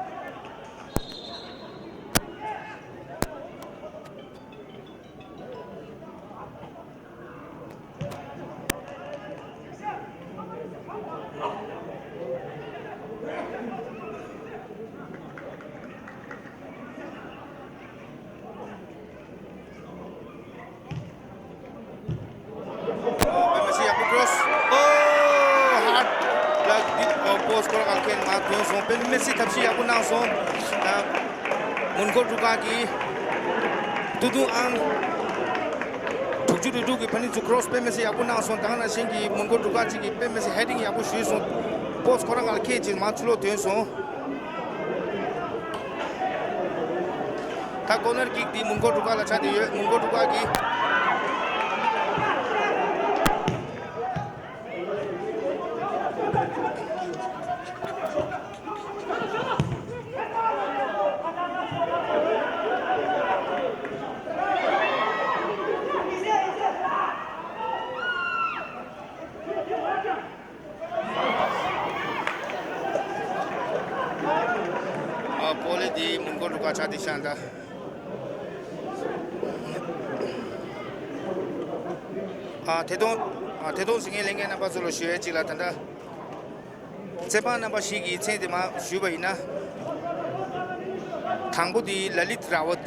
དཔེ་མི་སྲིད་ཡག་པོ་ཀྲོ་སི། ཨོ། ཧར་ལ་འདི་པོ་སི་ཀོ་ར་ག་ལ་ཁེན་མ་ཐོན་སོང་། དཔེ་མི་སྲིད་ཐབས་ཤེས་ཡག་པོ་གནང་སོང་། ད་མོན་གྷོ་རུ་ཁག་གི་ཏུ་ཏུ་ཨང་དྲུག་ཅུ་རེ་དྲུག་གི་ཕ་ནི་ཚུ་ཀྲོ་སི་དཔེ་མི་སྲིད་ཡག་པོ་གནང་སོང་། ད་ག་ནང་བཞིན་གྱི་མོན་གྷོ་རུ་ཁག་ཅིག་གིས་དཔེ་མི་སྲིད་ཧེ་ཌིང་ཡག་པོ་ཞུས་སོང་། པོ་སི་ཁོ་རང་ག་ལ་ཁེལ་ཅིག་མར་ཚུར་ལོག་ཐོན་སོང་། ད་ཀོ་ནར་ཀིག་འདི་མོན་གྷོ་རུ་ཁག་ལ་ཆགས་བསྡད་ཡོད། མོན་གྷོ་རུ་ཁག་གིས། ཨ། པོ་ལེ་འདི་མོན་གྷོ་རུ་ཁག་ཆགས་བསྡད་ཤག་ད། ཨ། ཐད་གཏོང་། ཨ། ཐད་གཏོང་ཟིན་མཁན་ལྷན་རྒྱས་རྣམ་པ་ཚོ་ལ་ཞུ་ཡས་གཅིག་ལ། ད་ལྟ་རྩེད་འཕགས་རྣམ་པ་བཞི་གི་མཚན་དེ་མར་ཞུས་པ་ཡིན་ན། དང་པོ་དེ་ལ་ལིད་ར་ཝད།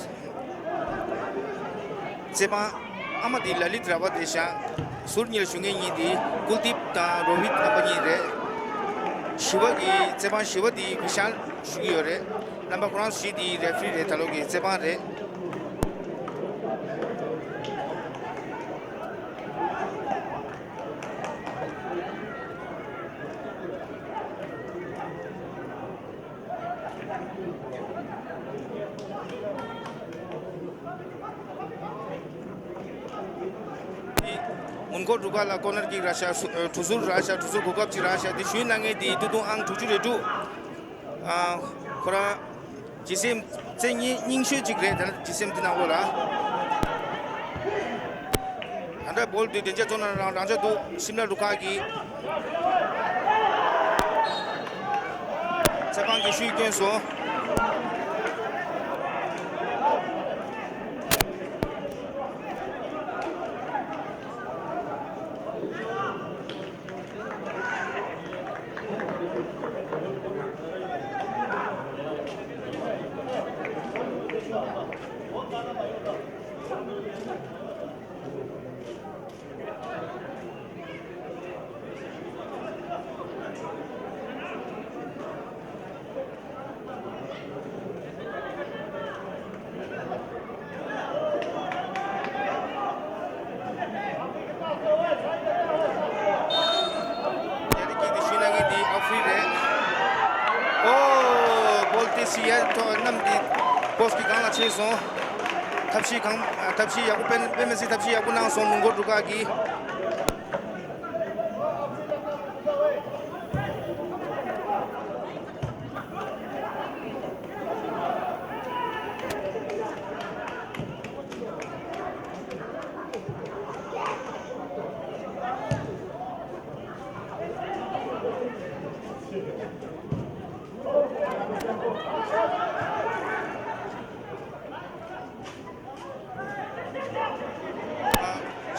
རྩེད་འཕགས་ཨ་མ་དེ་ལ་ལིད་ར་ཝད་རེད་ཤག་ཟུར་གཉིས་ལ་བཞུགས་མཁན་གཉིས་དེ་ཀུལ་དིབ་དང་རོ་ཧིད་རྣམ་པ་གཉིས་རེད། བཞི་པ་གི་རྩེད་འཕགས་བཞི་པ་དེ་བི་ཤཱལ་ཞུ་གི་ཡོད་རེད། རྣམ་པ་ཁོ་རང་བཞི་དེ་རེ་ཕི་རི་རེད། ད་ལོ་གི་རྩེད་འཕགས་རེད། མོན་གྷོ་འབྲུག་སྒར་ལ་ཀོར་ནར་ཀིག་རག་ཤག་སུ་ཨ་གྲུ་ཟུར་རག་ཤག་གྲུ་ཟུར་གོ་སྐབས་ཅིག་རག་ཤག་དེ་ཞུས་གནང་མཁན་དེ་ཏུ་ཏུ་ཨང་དྲུག་ཅུ་རེ་དྲུག་ཨ་ཁོ་རང་ཇི་སེམས་རྩེ་རྙིང་རྙིང་ཤོས་ཅིག་རེད། ད་ལྟ་ཇི་སེམས་དེ་ནང་ལོགས་ལ། ད་ལྟ་བོལ་དེ་བདེ་འཇགས་ཚོ་ནང་རང་རང་འཇགས་འདུག་ཤིམ་ལ་རུ་ཁག་གི་ཚེ་དཔང་གིས་ཤུགས་བསྐྱོན་སོང་། ཡ་རི་ཀིག་དེ་ཤུ་ན་ངེ་དེ་ཨོ་ཧྥི་རི་རེད། ཨོ། བོལ་དེ་སི་ཡ་ཐོ་གནམ་དེ་པོ་སི་ཊི་གི་སྒང་ལ་ཕྱིན་སོང་། ཐབས་ཤེས་གང་ཐབས་ཤེས་ཡག་པོ་དཔེ་དཔེ་མི་སྲིད་ཐབས་ཤེས་ཡག་པོ་གནང་སོང་མོན་གྷོ་འབྲུག་སྒར་གིས།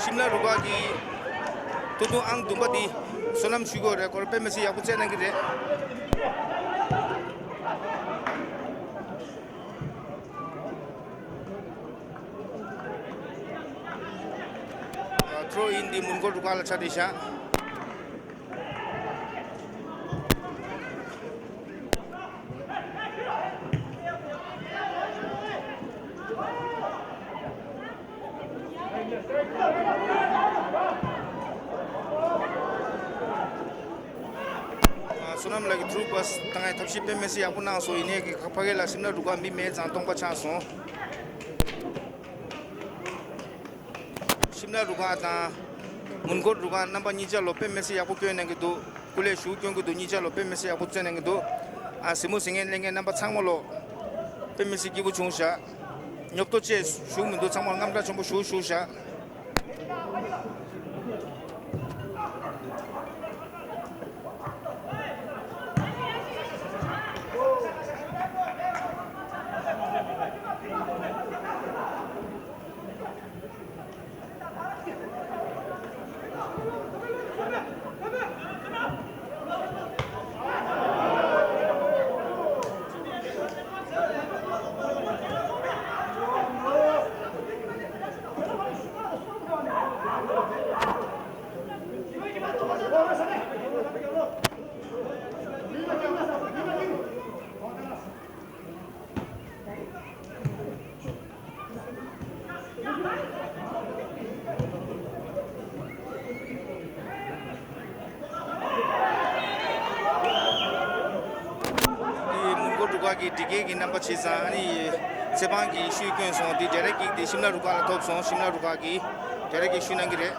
ཤིམ་ལ་རུ་ཁག་གི་ཏུ་ཏུ་ཨང་བདུན་པ་འདི་བསོད་ནམས་ཆོས་སྐྱིད་རེད། ཁོ་རང་དཔེ་མི་སྲིད་ཡག་པོ་རྩེད་གནང་གི་རེད། ཐྲོ་ཨིན་འདི་མོན་གྷོ་རུ་ཁག་ལ་ཆགས་བསྡད་ཤག་བསོད་ནམས་ལགས་ཀྱིས་ཐུག་པ་དང་ཐབས་ཤེས་དཔེ་མི་སྲིད་ཡག་པོ་གནང་སོང་། ཡིན་ནའི་གི་ཕ་གི་ལ་ཤིམ་ལ་རུ་ཁག་མི་མེད་ཙང་སྟོང་པ་ཆགས་སོང་། ཤིམ་ལ་རུ་ཁག་དང་མོན་གྷོ་རུ་ཁག་རྣམ་པ་གཉིས་ཆ་ལོ་དཔེ་མི་སྲིད་ཡག་པོ་སྐྱོན་གནང་གི་འདུག་སྐུ་ལས་ཞུ་སྐྱོན་གི་འདུག་གཉིས་ཆ་ལོ་དཔེ་མི་སྲིད་ཡག་པོ་རྩེད་གནང་གི་འདུག་ཨ་གཟིགས་མོ་གཟིགས་མཁན་ལྷན་རྒྱས་རྣམ་པ་ཚང་མ་ལོ་དཔེ་མི་སྲིད་སྐྱིད་པོ་བྱུང་ཤག་ཉོབ་ཏོ་བཅས་ཞུགས་མི་འདུག་ཚང་མ་རྔམ་སྐྲག་ཆེན་པོ་ཞུགས་ཞུགས་ཤག་དེ་མོན་གྷོ་འབྲུག་སྒར་གྱི་སྒྲིག་འགལ་གྱི་རྣམ་པ་བྱས་ཙང་ཨ་ནི་ཚེ་དཔང་གིས་ཤུད་བསྐྱོན་སོང་། དེ་ཌའི་རེག་ཀིག་དེ་ཤིམ་ལ་རུ་ཁག་ལ་ཐོབ་སོང་། ཤིམ་ལ་རུ་ཁག་གིས་ཌའི་རེག་ཀིག་ཤུད་གནང་གི་རེད།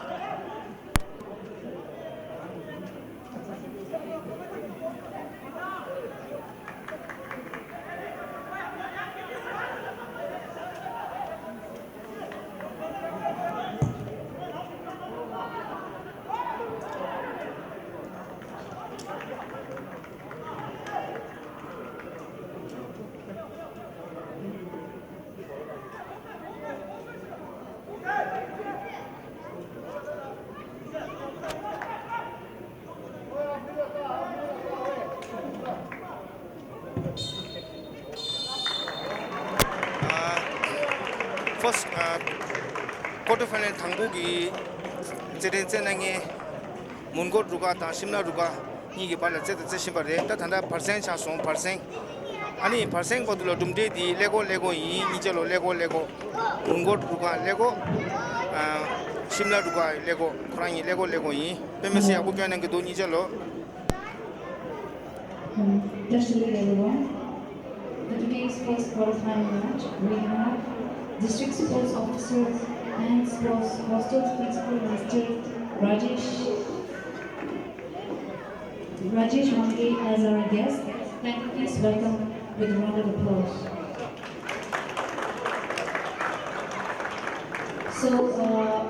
ཕར་སི་ཊི་ཀོར་ཊར་ཕའི་ནལ་དང་པོ་གི་རྩེད་འགྲན་རྩེད་གནང་མཁན་མོན་གྷོ་རུ་ཁག་དང་ཤིམ་ལ་རུ་ཁག་གཉིས་ཀྱི་བར་ལ་རྩེད་དང་རྩེ་བཞིན་པ་རེད། ད་ད་ལྟ་བར་གསེང་ཆགས་སོང་། བར་གསེང་། ཨ་ནི་བར་གསེང་བར་དུ་ལ་གྲུབ་འབྲས་འདི་ཀླད་ཀོར་ཀླད་ཀོར་ཡིན། གཉིས་ཆ་ལོ་ཀླད་ཀོར་ཀླད་ཀོར། མོན་གྷོ་རུ་ཁག་ཀླད་ཀོར། ཨ། ཤིམ་ལ་རུ་ཁག་ཀླད་ཀོར། ཁོ་རང་གཉིས་ཀླད་ཀོར་ཀླད་ཀོར་ཡིན། དཔེ་མི་སྲིད་ཡག་པོ་སྐྱོན་གནང་གི་འདུག་གཉིས་ཆ་ལོ། Um, just to let everyone, the today's first qualifying match, we have District Sports Officer and Sports Hostels Principal Mister Rajesh, Rajesh Wangge as our guest. Kindly please welcome with a round of applause. So, uh,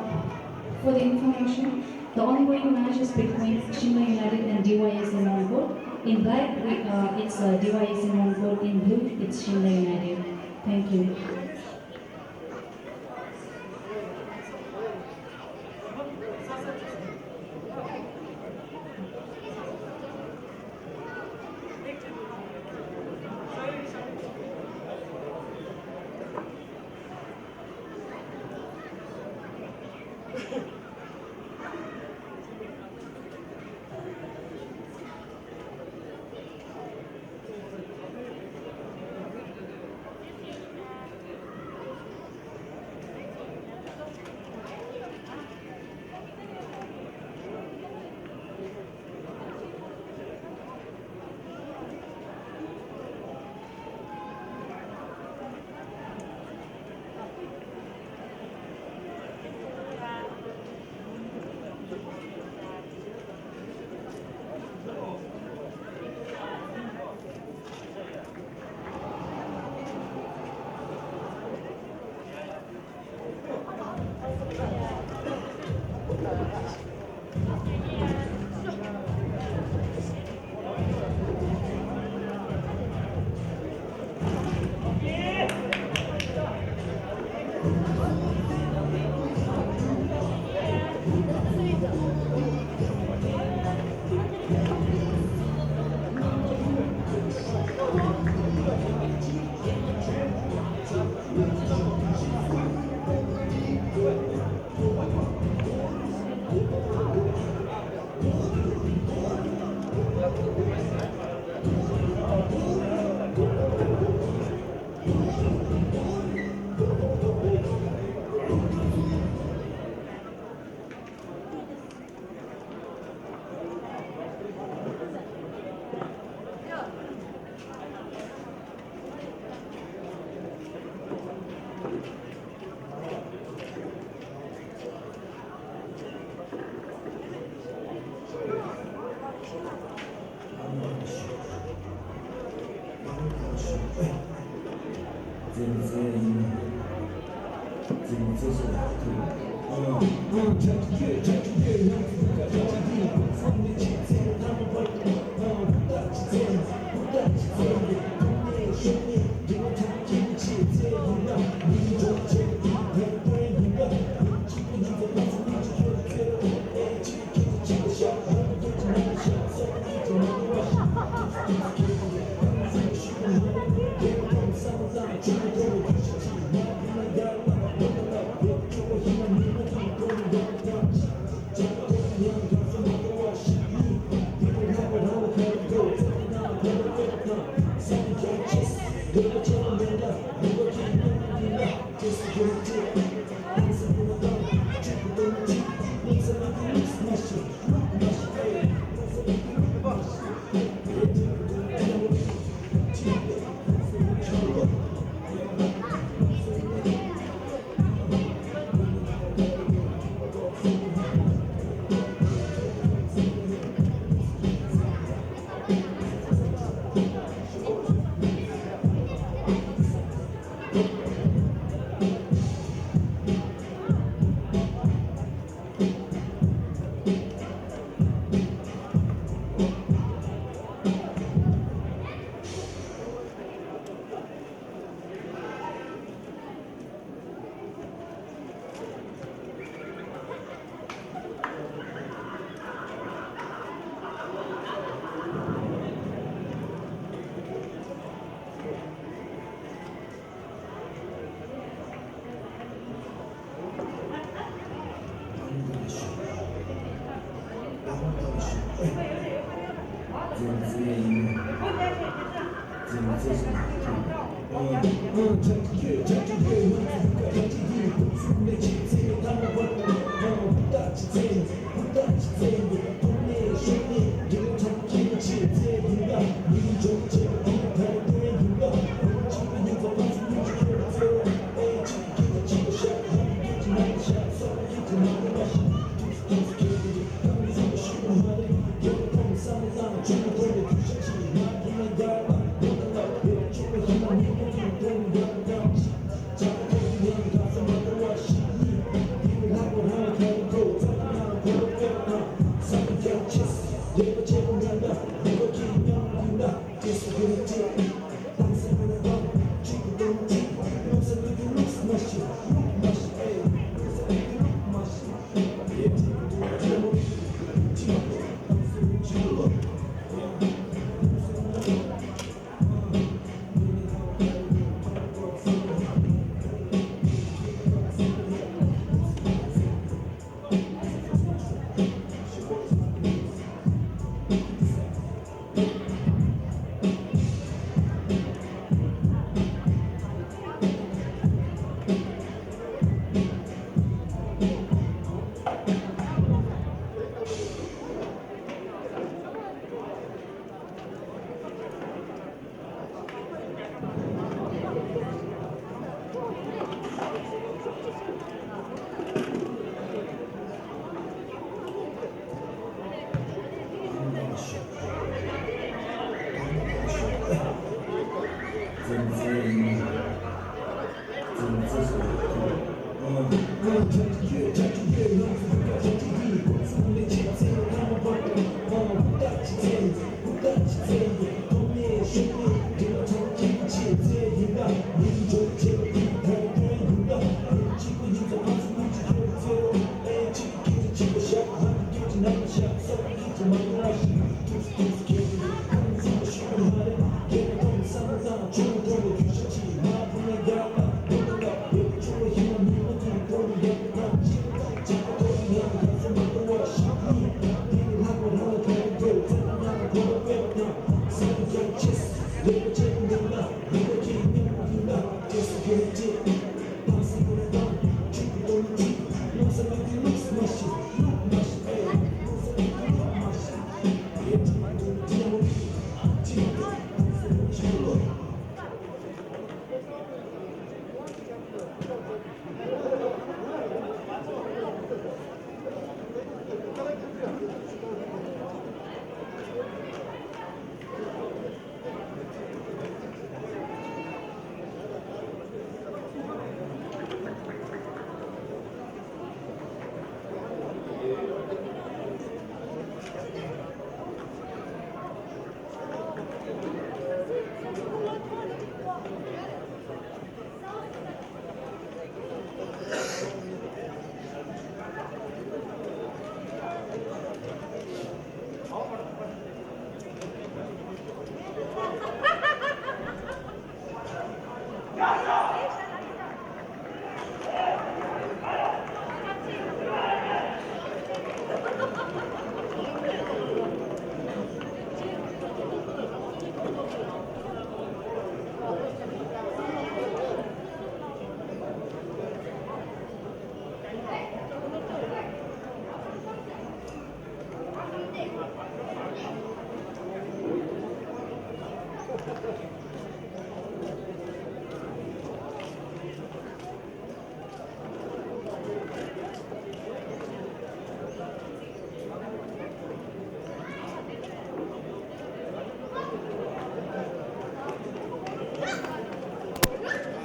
for the information, the ongoing match is between Shimla United and D Y S in Mongkol. In black, we, uh, it's, uh, D Y S in Mongkol. In blue, it's Shimla United. Thank you.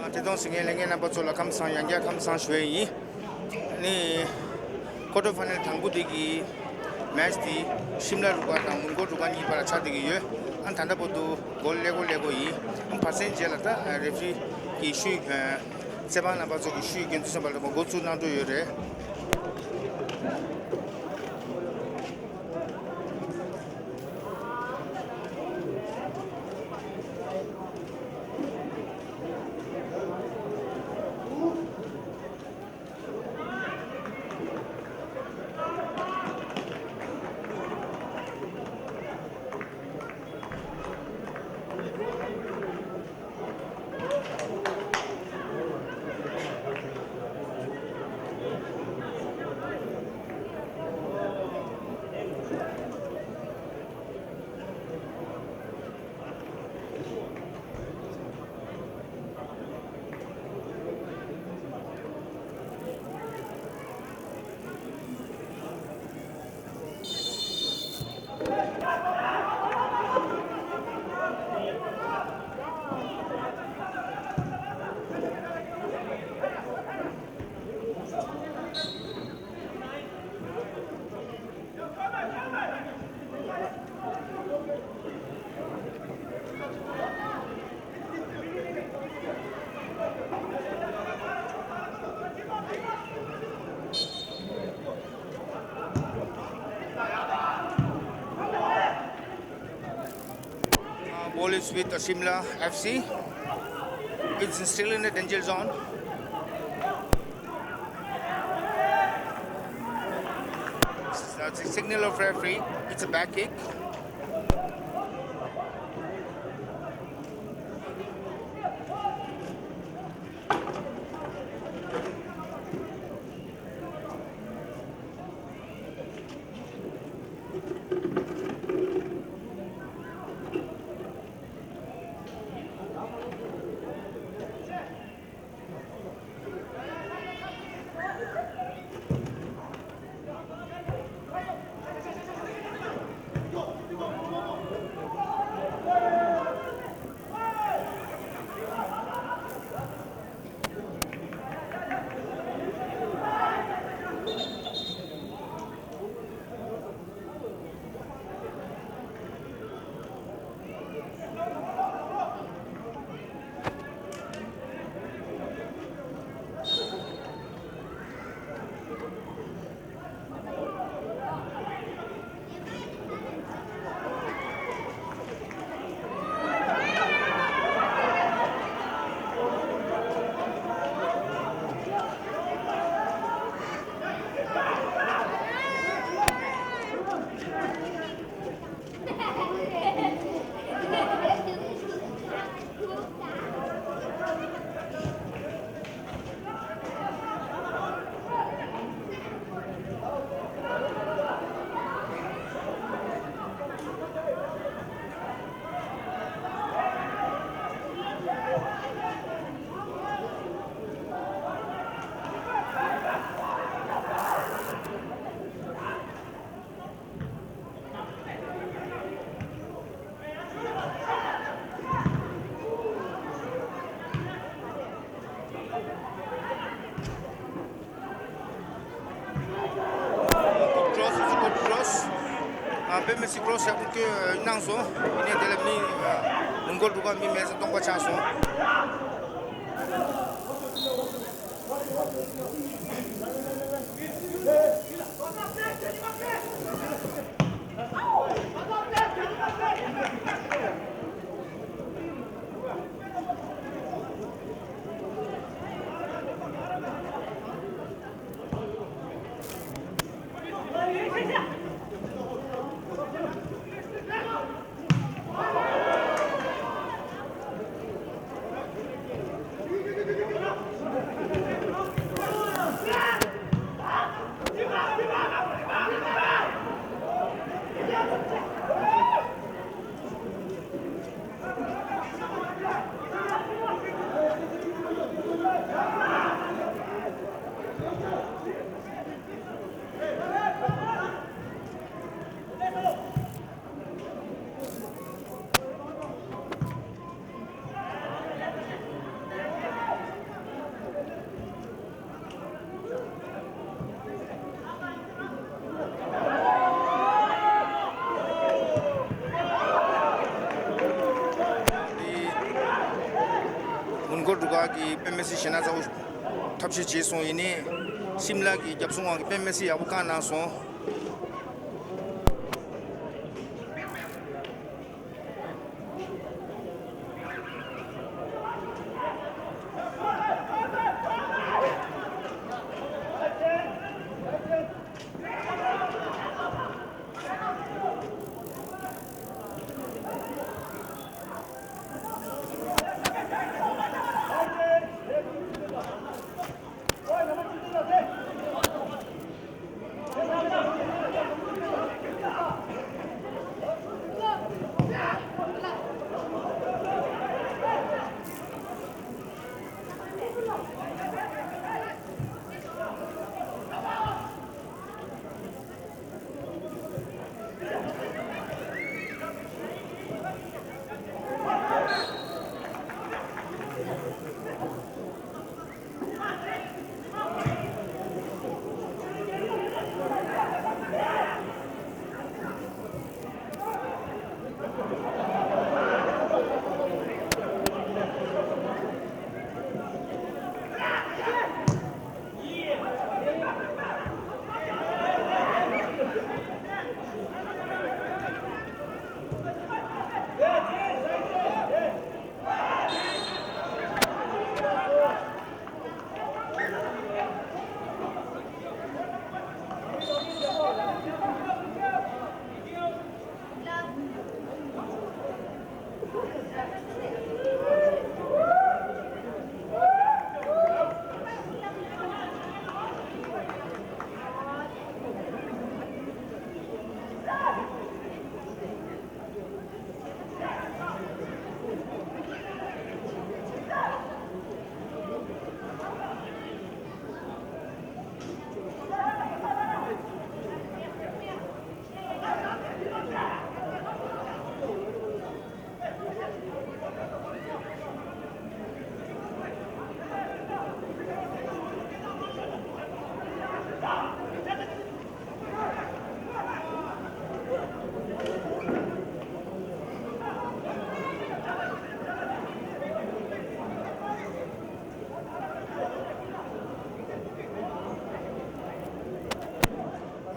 ཨ། ཐད་གཏོང་གཟིགས་མཁན་ལྷན་རྒྱས་རྣམ་པ་ཚོ་ལ་ཁམས་བཟང་། ཡང་བསྐྱར་ཁམས་བཟང་ཞུ་ཡས་ཡིན། ཨ་ནི་ཀོ་ཊར་ཕའི་ནལ་དང་པོ་དེ་གི་མེ་ཆི་དེ་ཤིམ་ལ་རུ་ཁག་དང་མོན་གྷོ་རུ་ཁག་གཉིས་བར་ལ་ཆགས་བསྡད་ཀྱི་ཡོད། ཨ། ད་ལྟ་བར་དུ་གོལ་ཀླད་ཀོར་ཀླད་ཀོར་ཡིན། ཨ། བར་གསེང་རྗེས་ལ་ད་རེ་ཕི་རི་གི་ཤུ། ཨ། རྩེད་འབངས་རྣམ་པ་ཚོ་གི་ཤུ་གི་འགན་འཛིན་ཚན་པ་ལ་འགོ་འཛུགས་གནང་འགྲོ་ཡོད་རེད། Uh, ball is with Shimla F C. It's still in the danger zone. That's a signal of referee. It's a back kick. Good cross, it's a good cross. ཨ། པད་མ་སི་ཀྲོ་སི་ཡག་པོ་བསྐྱོན་གནང་སོང་། ཡིན་ནའི་དེ་ལ་མི་ཨ། མོན་གྷོལ་འབྲུག་པ་མི་མེད་ས་སྟོང་པ་ཆགས་སོང་། མོན་གྷོ་འབྲུག་པ་གིས་པད་མ་སི་ཞེད་སྣང་ཚ་པོ་ཐབས་ཤེས་བྱས་སོང་། ཡིན་ནའི་ཤིམ་ལ་གི་རྒྱབ་སྲུང་དབང་གིས་པད་མ་སི་ཡག་པོ་བཀག་གནང་སོང་།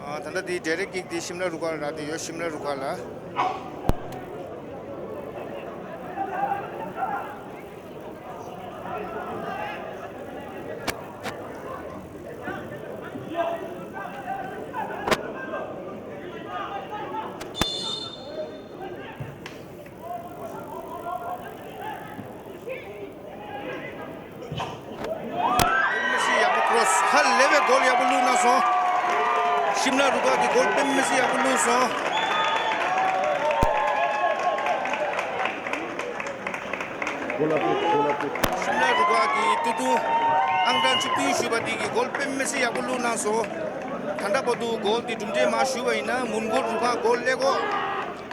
ཨ། ད་ལྟ་འདི་ཌའི་རེག་ཀིག་འདི་ཤིམ་ལ་རུ་ཁག་ལ་རག་སྟེ་ཡོད། ཤིམ་ལ་རུ་ཁག་ལ། པད་མ་སི་ཡག་པོ་ཀྲོ་སི། ཧ་ལས་པའི་གོལ་ཡག་པོ་བླུགས་གནང་སོང་། ཤིམ་ལ་རུ་ཁག་གི་གོལ་པད་མ་སི་ཡག་པོ་བླུགས་སོང་། གོ་ལ་པུར། གོ་ལ་པུར། ཤིམ་ལ་རུ་ཁག་གི་སྟོད་ཐུང་ཨང་གྲངས་བཅུ་བདུན་ཞུས་པ་དེ་གིས་གོལ་པད་མ་སི་ཡག་པོ་བླུགས་གནང་སོང་། ད་ལྟ་བར་དུ་གོལ་དེ་གྲུབ་འབྲས་མ་ཞུས་པ་ཡིན་ན་མོན་གྷོ་རུ་ཁག་གོལ་ཀླད་ཀོར།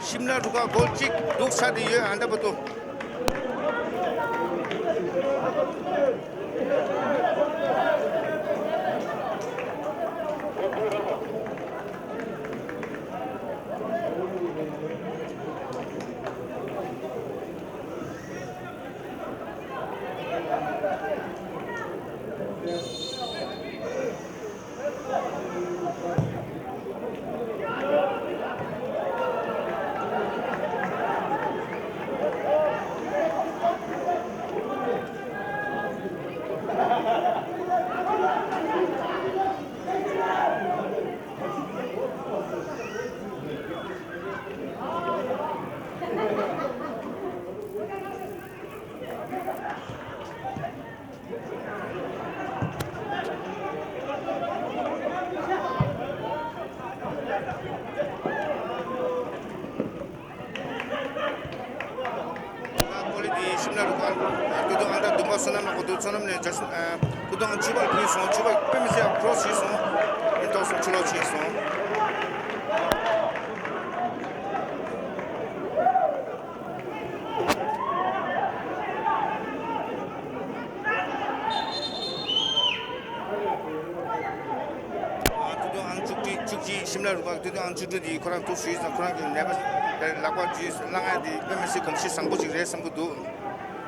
ཤིམ་ལ་རུ་ཁག་གོལ་གཅིག་སྡུག་ཚ་དེ་ཡོད། ཨ། ད་ལྟ་བར་དུ། བསོད་ནམས་ལགས་ཀྱིས་བསོད་ནམས་ནས་འཇའ་ཚོན་ཨ་ཏུ་ཏུ་ཨང་བཅུ་པར་ཕུལ་སོང་། བཅུ་པ་དཔེ་མི་སྲིད་ཡག་པོ་ཞུས་སོང་། ཡིན་ཐོག་སོང་ཕྱི་ལོགས་ཕྱིན་སོང་། ཏུ་ཏུ་ཨང་བཅུ་དྲུག་བཅུ་གཅིག་ཤིམ་ལ་རུ་ཁག་ཏུ་ཏུ་ཨང་བཅུ་དྲུག་དེ་ཁོ་རང་ཐུགས་ཞུས་སོང་། ཁོ་རང་གི་ནད་པ་ལག་པ་ཇུས་བླངས་ཡ་དེ་དཔེ་མི་སྲིད་གོམས་གཤིས་བཟང་པོ་ཅིག་རེད་བསམ་གྱི་འདུག་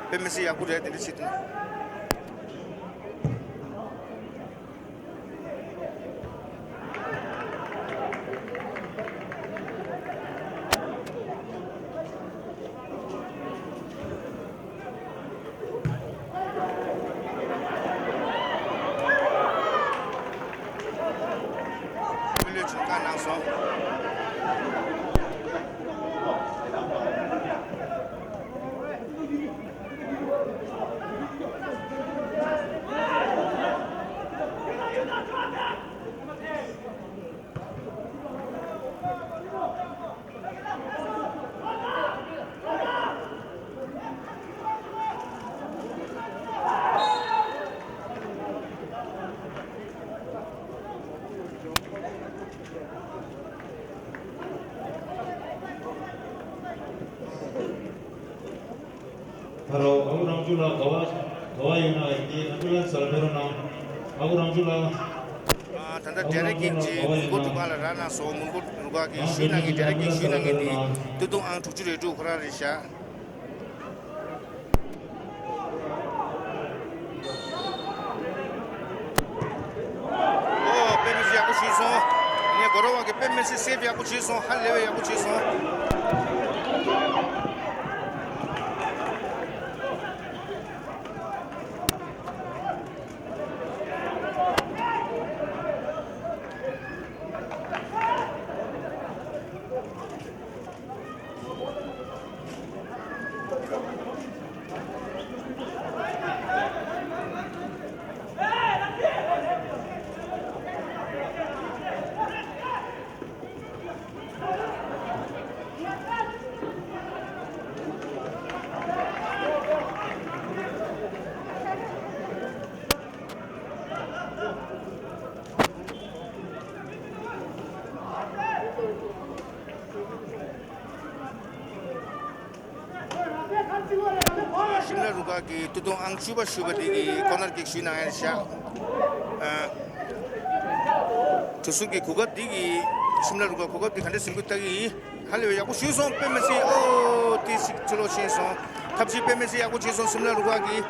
དཔེ་མི་སྲིད་ཡག་པོ་རེད། དེ་འདྲ་བྱེད་དུས། མི་ལུས་ཆུང་ཁ་གནང་སོང་། ཧ་ལོ། ཨ་ཁུ་རང་ཆུ་ལགས། ག་བ་ག་བ་ཡོད་ན་ཡིན་ཏེ་ཨམ་བུ་ལན་སི་ལ་ཕེབས་རོགས་གནང་། ཨ་ཁུ་རང་ཆུ་ལགས། ཨ་ད་ལྟ་ཌའི་རེག་ཀིང་གིས་མོན་གྷོ་འབྲུག་པ་ལ་རག་གནང་སོང་། མོན་གྷོ་འབྲུག་པ་གིས་ཞུས་གནང་མཁན། ཌའི་རེག་ཀིང་ཞུས་གནང་མཁན་དེ་ཏུ་ཏུ་ཨང་དྲུག་ཅུ་རེ་དྲུག་ཁོ་རང་རེད་ཤག་ཨོ་དཔེ་མི་སྲིད་ཡག་པོ་བྱས་སོང་། ངས་གོ་ར་བ་གི་དཔེ་མི་སྲིད་སེབ་ཡག་པོ་བྱས་སོང་། ཧ་ལས་པའི་ཡག་པོ་བྱས་སོང་། ཤིམ་ལ་རུ་ཁག་གི་ཏུ་ཏུ་ཨང་བཅུ་པ་ཞུ་བ་འདི་གི་ཀོ་ནར་ཀིག་ཞུས་གནང་ཡ་ཤག་ཨ། གྲུ་ཟུར་གྱི་གོ་སྐབས་འདི་གི་ཤིམ་ལ་རུ་ཁག་གོ་སྐབས་འདི་ག་འདྲ་ཟིན་དགོས་ལྟ་གི་ཡིན། ཧ་ལས་པའི་ཡག་པོ་ཞུས་སོང་། དཔེ་མི་སྲིད། ཨོ་ཏི་ཞིག་ཕྱི་ལོགས་ཕྱིན་སོང་། ཐབས་ཤེས་དཔེ་མི་སྲིད་ཡག་པོ་བྱས་སོང་ཤིམ་ལ་རུ་ཁག་གིས།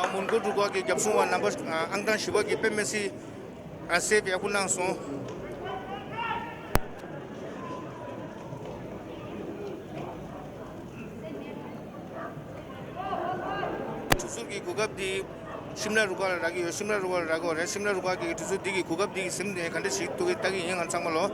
ཨ། མོན་གྷོ་འབྲུག་པ་གི་རྒྱབ་སྲུང་བ་རྣམ་པ་ཨང་གྲངས་བཞི་པ་གི་དཔེ་མི་སྲིད་ཨ་སེབ་ཡག་པོ་གནང་སོང་། གྲུ་ཟུར་གྱི་གོ་སྐབས་འདི་ཤིམ་ལ་རུ་ཁག་ལ་རག་གི་ཡོད། ཤིམ་ལ་རུ་ཁག་ལ་རག་གི་ཡོད་རེད། ཤིམ་ལ་རུ་ཁག་གི་གྲུ་ཟུར་འདི་གི་གོ་སྐབས་འདི་གི་ཟིན་ནས་ག་འདྲ་ཞིག་ཐུག་གི་ལྟ་གི་ཡིན། ང་ཚང་མ་ལོ།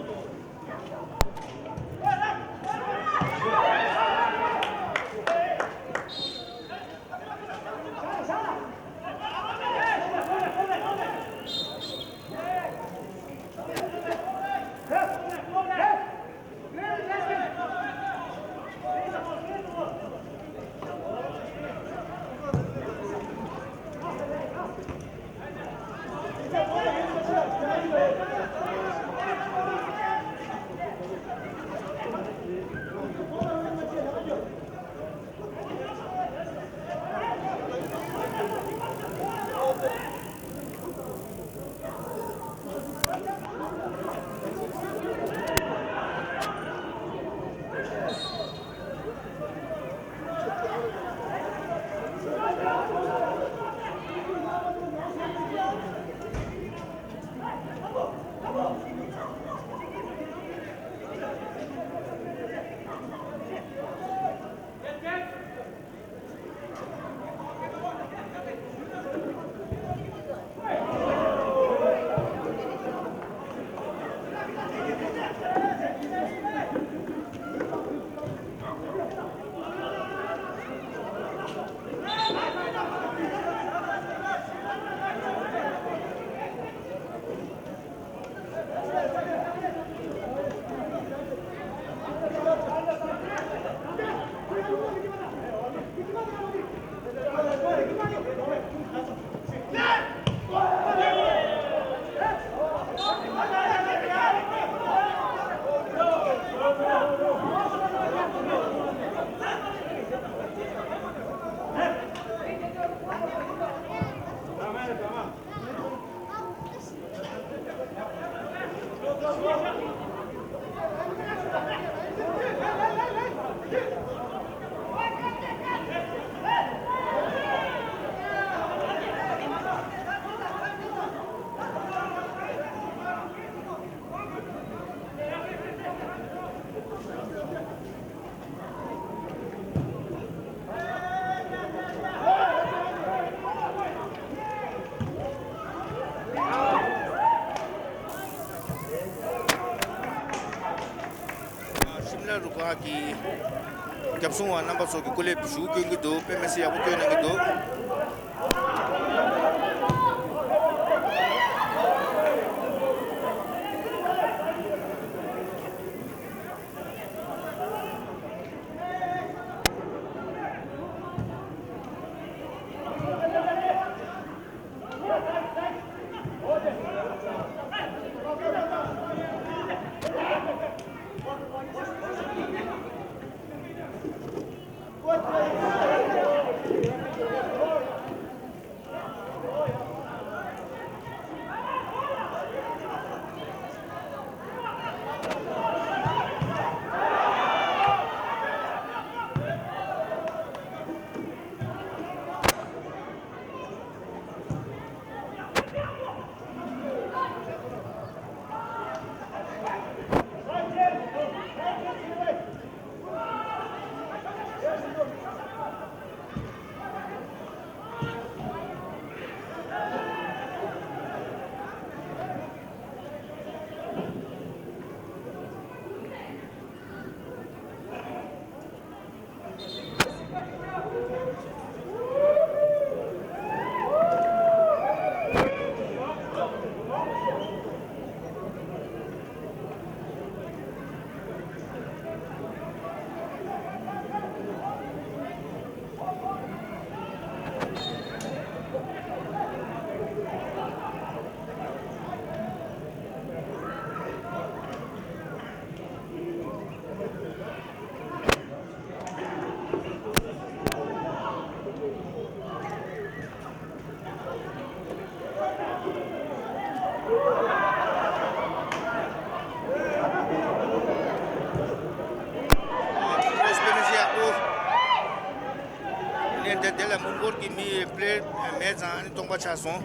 རུ་ཁག་གི་རྒྱབ་སྲུང་བ་རྣམ་པ་ཚོ་གི་སྐུ་ལས་ཞུ་སྐྱོན་གྱི་འདུག་དཔེ་མི་སྲིད་ཡག་པོ་སྐྱོན་གནང་གི་འདུག་ནས་དེ་དེ་ལ་མུན་སྐོར་གྱི་མི་པླེ་མེད་ཙང་ཨ་ནི་སྟོང་པ་ཆགས་སོང་།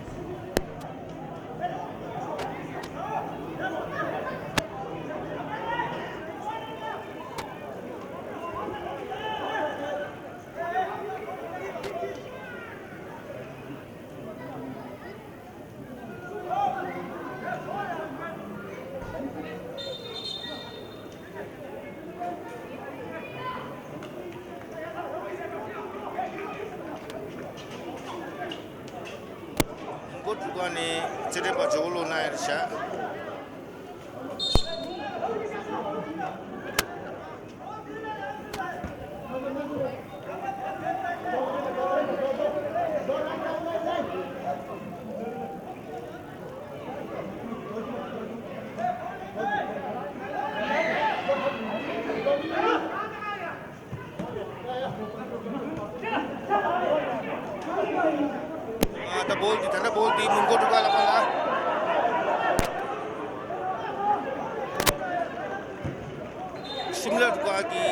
མགོ་འཁྲུག་པ་ནི་རྩེད་འགྲན་པ་ཇོ་བོ་བློ་ན་ཡར་བཞག་ད་བོལ་འདི་ད་ལྟ་བོལ་འདི་མུན་སྐོར་འཁྲུག་པ་ལ་ཕར་ལ། ཤིམ་ལ་འཁྲུག་པ་གི་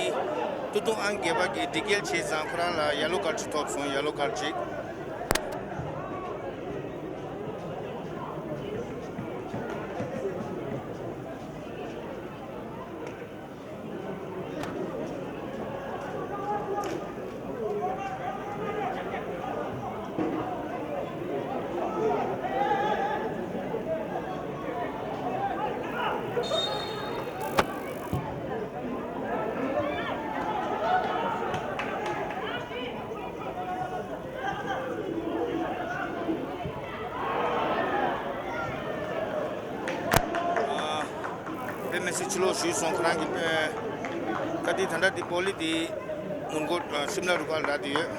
ཏུ་ཏུང་ཨང་རྒྱལ་པ་གི་འདི་སྐྱེལ་བྱས་ཙང་ཁོ་རང་ལ་ཡ་ལོ་ཀར་ཅིག་ཐོབ་སོང་། ཡ་ལོ་ཀར་ཅིག་དཔེ་མི་སྲིད་ཕྱི་ལོགས་ཞུས་སོང་། ཁོ་རང་གི་དཔེ་ཀ་ཏི་ད་ལྟ་དེ་པོ་ལི་དེ་མུན་སྐོར་ཤིམ་ལ་རུ་ཁག་ལ་དེ་ཡོད།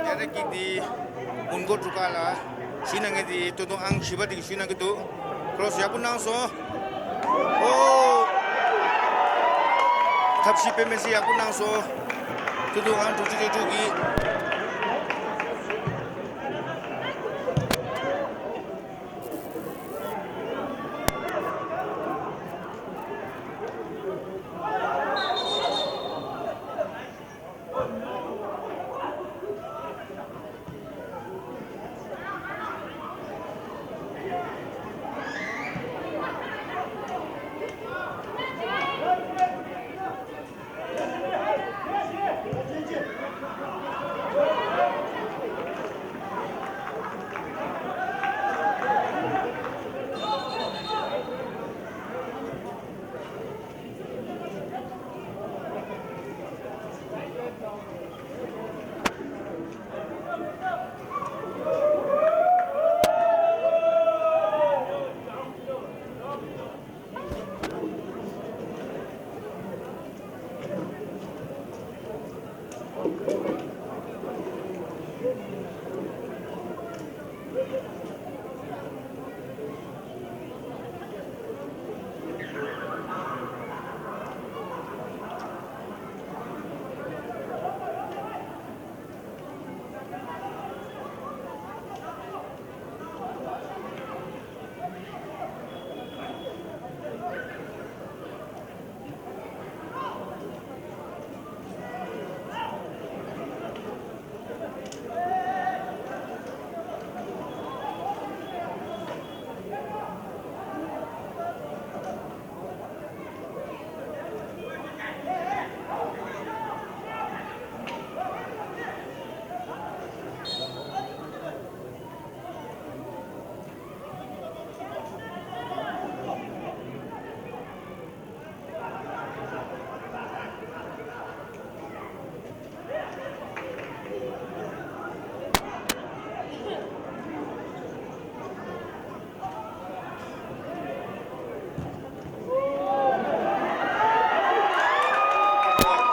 ད་ལྟ་གི་འདི་མུན་སྐོར་འཁྲུག་པ་ལ་ཞུས་གནང་མཁན་དེ་ཏོ་ཏོ་ཨང་བཞི་པ་དེ་གིས་ཞུས་གནང་གི་འདུག་ཁོ་རོ་སི་ཡག་པོ་གནང་སོང་། ཨོ། ཐབས་ཤེས་དཔེ་མི་སྲིད་ཡག་པོ་གནང་སོང་། ཐུང་ཐུང་ཨང་དྲུག་ཅུ་རེ་དྲུག་གིས།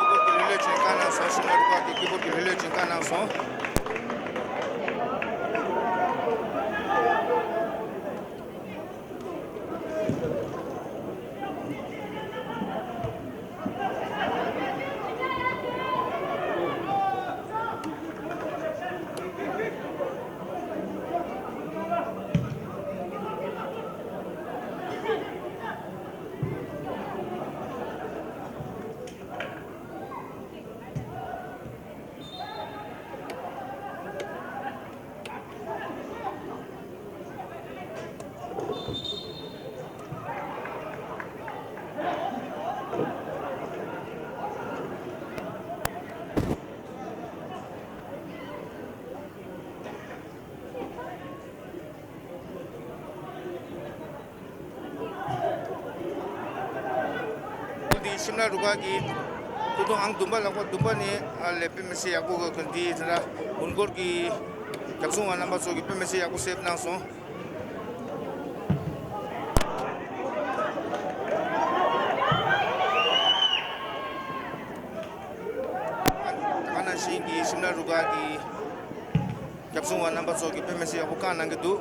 ཀི་བོར་གྱི་ལྷོད་ལྷོད་བྱས་བཀའ་གནང་སོང་། ཤིང་ནག་རུ་ཁག་གི་ཀི་བོར་གྱི་ལྷོད་ལྷོད་བྱས་བཀའ་གནང་སོང་། འདི་ཤིམ་ལ་རུ་ཁག་གི་ཐུང་ཐུང་ཨང་བདུན་པ་ལག་པ་བདུན་པ་ནས་ཨ་ལས་དཔེ་མི་སྲིད་ཡག་པོ་གི་འདི་ད་ལྟ་ཧུན་སྒོར་གྱི་རྒྱབ་སྲུང་བ་རྣམ་པ་ཚོ་གིས་དཔེ་མི་སྲིད་ཡག་པོ་སེབ་གནང་སོང་། ད་ག་ནང་བཞིན་གྱི་ཤིམ་ལ་རུ་ཁག་གི་རྒྱབ་སྲུང་བ་རྣམ་པ་ཚོ་གིས་དཔེ་མི་སྲིད་ཡག་པོ་བཀག་གནང་གི་འདུག་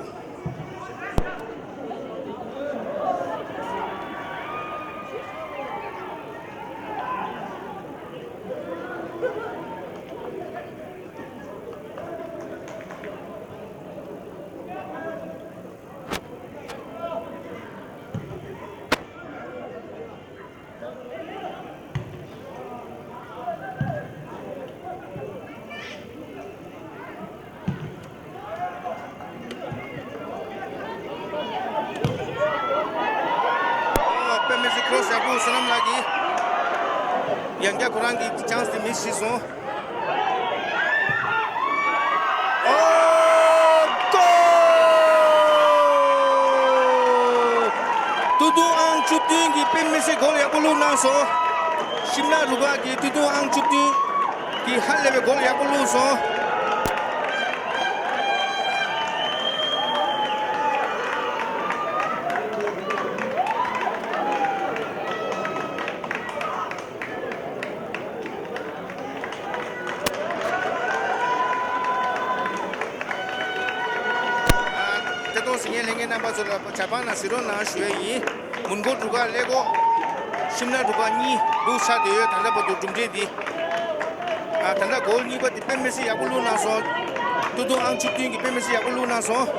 དཔེ་མི་སྲིད་ཁོ་རོ་སི་ཡག་པོ་བསོད་ནམས་ལགས་ཀྱིས་ཡང་བསྐྱར་ཁོ་རང་གི་ཆན་སི་དེ་མི་ཤེས་སོང་། ཨོ་ཀོ། ཐུང་ཐུང་ཨང་བཅུ་བདུན་གྱིས་དཔེ་མི་སྲིད་གོལ་ཡག་པོ་བླུགས་གནང་སོང་། ཤིམ་ལ་རུ་ཁག་གིས་ཐུང་ཐུང་ཨང་བཅུ་བདུན་གྱིས་ཧ་ལས་པའི་གོལ་ཡག་པོ་བླུགས་སོང་། ཐད་གཏོང་ཟིན་ངེས་ལྷན་ ངེད་རྣམ་པ་ཚོ་ལ་ཇ་ཕང་ནང་གཟིགས་རོགས་གནང་ཞུ་ཡས་ཡིན། མོན་གྷོ་འབྲུག་སྒར་ཀླད་ཀོར། ཤིམ་ལ་འབྲུག་སྒར་གཉིས་འདུག་ཆགས་བསྡད་ཡོད། ད་ལྟ་བར་དུ་གྲུབ་འབྲས་འདི། ཨ། ད་ལྟ་གོལ་གཉིས་པ་འདི་དཔེ་མི་སྲིད་ཡག་པོ་བླུགས་གནང་སོང་། ཏུ་ཏུ་ཨང་ཆིག་བདུན་གྱིས་དཔེ་མི་སྲིད་ཡག་པོ་བླུགས་གནང་སོང་།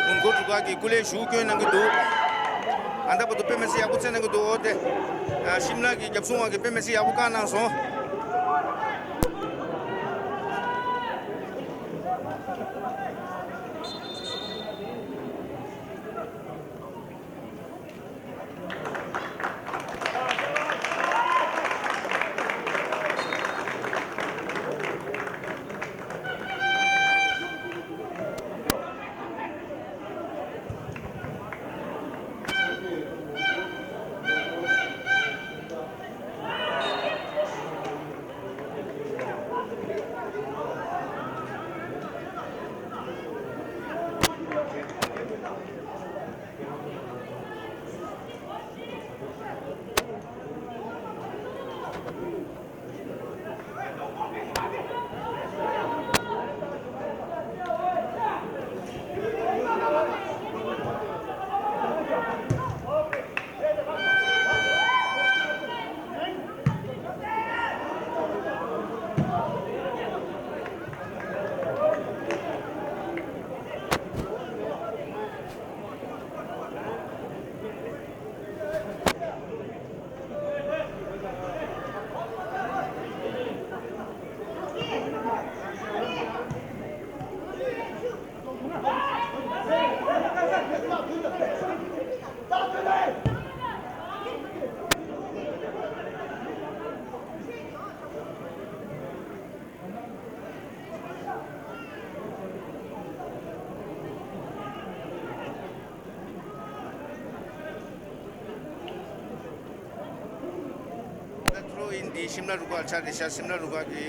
མོན་གྷོ་འབྲུག་སྒར་གྱིས་སྐུ་ལས་ཞུ་སྐྱོན་གནང་གི་འདུག་ཨ། ད་ལྟ་བར་དུ་དཔེ་མི་སྲིད་ཡག་པོ་རྩེད་གནང་གི་འདུག་འོ་དེ། ཨ། ཤིམ་ལ་གི་རྒྱབ་སྲུང་བ་གིས་དཔེ་མི་སྲིད་ཡག་པོ་བཀག་གནང་སོང་། ད་ཐོ་རོ་ཨིན་འདི་ཤིམ་ལ་རུ་ཁག་ཆགས་བསྡད་ཤག་ཤིམ་ལ་རུ་ཁག་གི།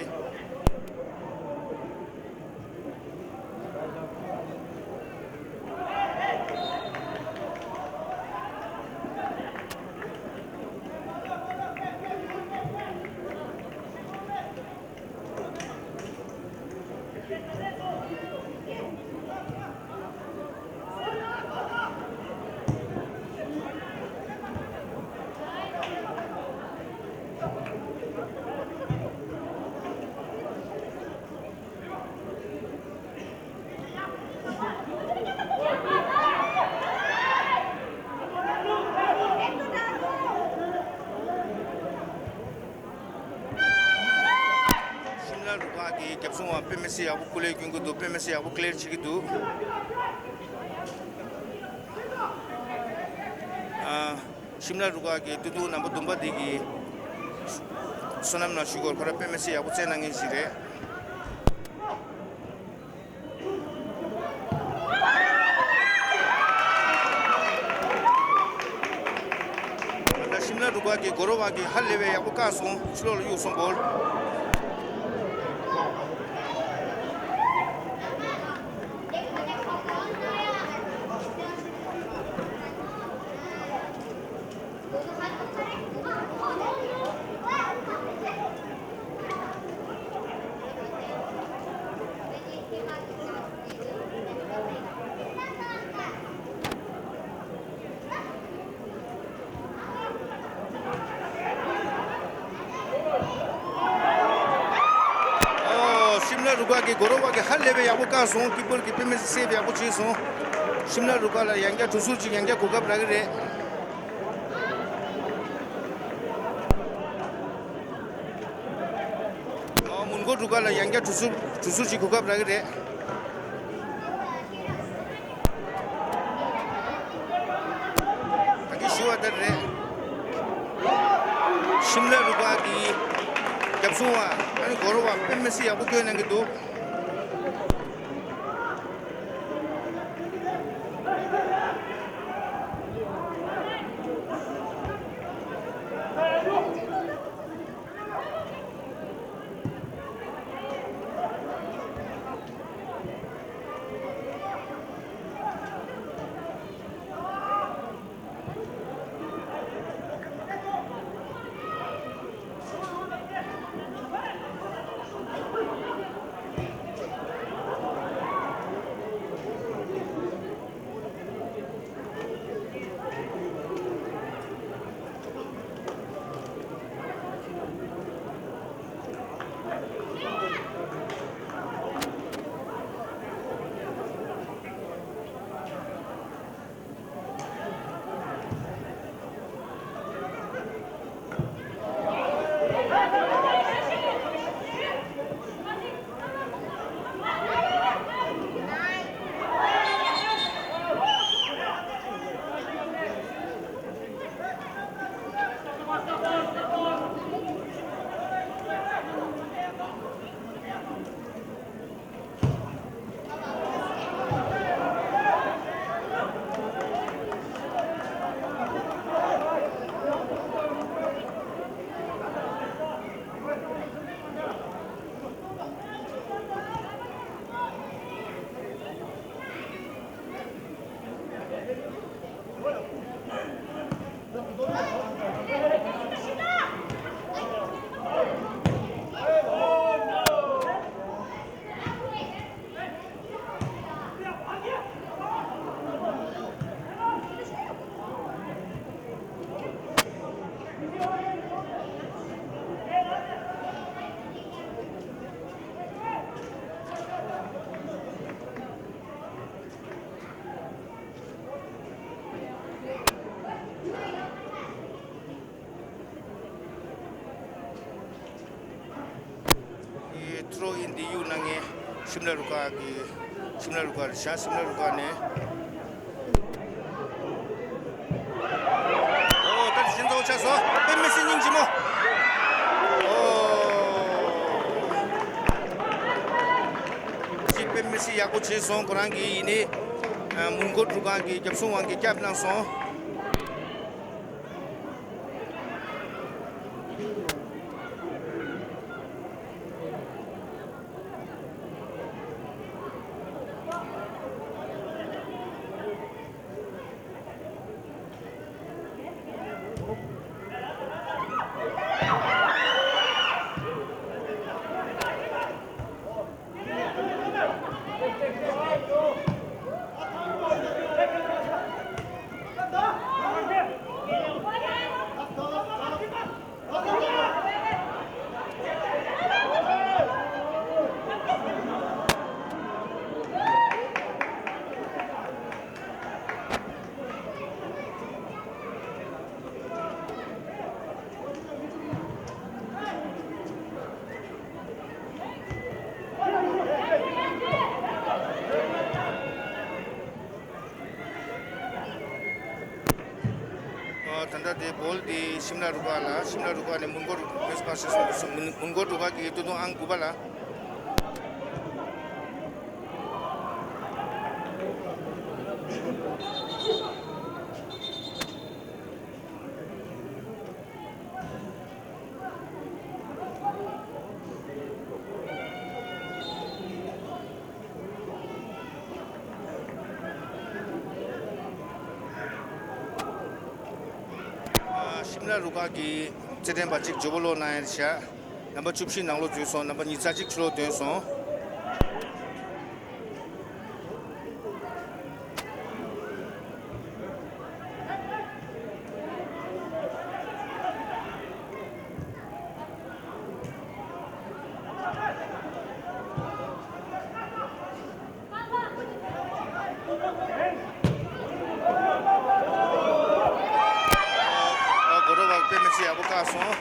ཤིམ་ལ་རུ་ཁག་གི་རྒྱབ་སྲུང་བ་དཔེ་མི་སྲིད་ཡག་པོ་སྐུ་ལས་སྐྱོན་གྱི་འདུག་དཔེ་མི་སྲིད་ཡག་པོ་ཀི་ལིར་བྱེད་ཀྱི་འདུག་ཨ། ཤིམ་ལ་རུ་ཁག་གི་ཏུ་ཏུ་ནམ་པ་བདུན་པ་འདི་གི་བསོད་ནམས་ནང་ཞུ་སྐོར་ཁོ་ར་དཔེ་མི་སྲིད་ཡག་པོ་རྩེད་གནང་མཁན་ཞིག་རེད། ད་ཤིམ་ལ་རུ་ཁག་གི་གོ་རོ་བ་གི་ཧ་ལས་པའི་ཡག་པོ་བཀག་སོང་། ཕྱི་ལོགས་ལ་གཡུག་སོང་བོལ། ཨོ། ཤིམ་ལ་རུ་ཁག་གི་གོ་རོ་བ་གི་ཧ་ལས་པའི་ཡག་པོ་བཀག་སོང་། ཀི་པར་གི་དཔེ་མི་སྲིད་སེབ་ཡག་པོ་བྱས་སོང་། ཤིམ་ལ་རུ་ཁག་ལ་ཡང་བསྐྱར་དྲུག་ཟུར་གཅིག་ཡང་བསྐྱར་གོ་སྐབས་རག་གི་རེད། ཨོ། མོན་གྷོ་འབྲུག་སྒར་ལ་ཡང་བསྐྱར་དྲུག་ཟུར་དྲུག་ཟུར་གཅིག་གོ་སྐབས་རག་གི་རེད། ད་གིན་ཞུ་བ་ལྟར་རེད། ཤིམ་ལ་རུ་ཁག་གི་རྒྱབ་སྲུང་བ་ཨ་ནི་གོ་རོ་བ་དཔེ་མི་སྲིད་ཡག་པོ་སྐྱོན་གནང་གི་འདུག་ཨེ། ཐུ་རོ་ཨིན་འདི་ཡུག་གནང་མཁན་ཤིམ་ལ་རུ་ཁག་གི་ཤིམ་ལ་རུ་ཁག་རེད་ཤག་ཤིམ་ལ་རུ་ཁག་ནས། ཨོ། ད་དེ་བཞིན་གཙོ་བོ་ཆགས་སོང་། དཔེ་མི་སྲིད་སྙིང་རྗེ་མོ། ཨོ། ཅི་དཔེ་མི་སྲིད་ཡག་པོ་བྱས་སོང་། ཁོ་རང་གིས་ཡིན་ནའི་མུན་སྐོར་རུ་ཁག་གི་རྒྱབ་སྲུང་བ་གིས་བསྐྱབས་གནང་སོང་། ཨ། ད་ལྟ་དེ་བོལ་དེ་ཤིམ་ལ་རུ་ཁག་ལ། ཤིམ་ལ་རུ་ཁག་ནས་མུན་སྐོར་མེས་པ་སེ་སོང་དུ་སོང་། མུན་སྐོར་རུ་ཁག་གི་སྟོད་ཐུང་ཨང་དགུ་པ་ལ། ཤིམ་ལ་རུ་ཁག་གི་རྩེད་འགྲན་པ་གཅིག་ཇོ་བོ་ལོག་གནང་ཡ་རེད་ཤག་ནམ་པ་བཅུ་བཞི་ནང་ལོགས་འཛུལ་སོང་། ནམ་པ་ཉི་ཤུ་རྩ་གཅིག་ཕྱི་ལོགས་ཐོན་སོང་། ཨ། གོ་རོ་བ་དཔེ་མི་སྲིད་ཡག་པོ་བཀག་སོང་།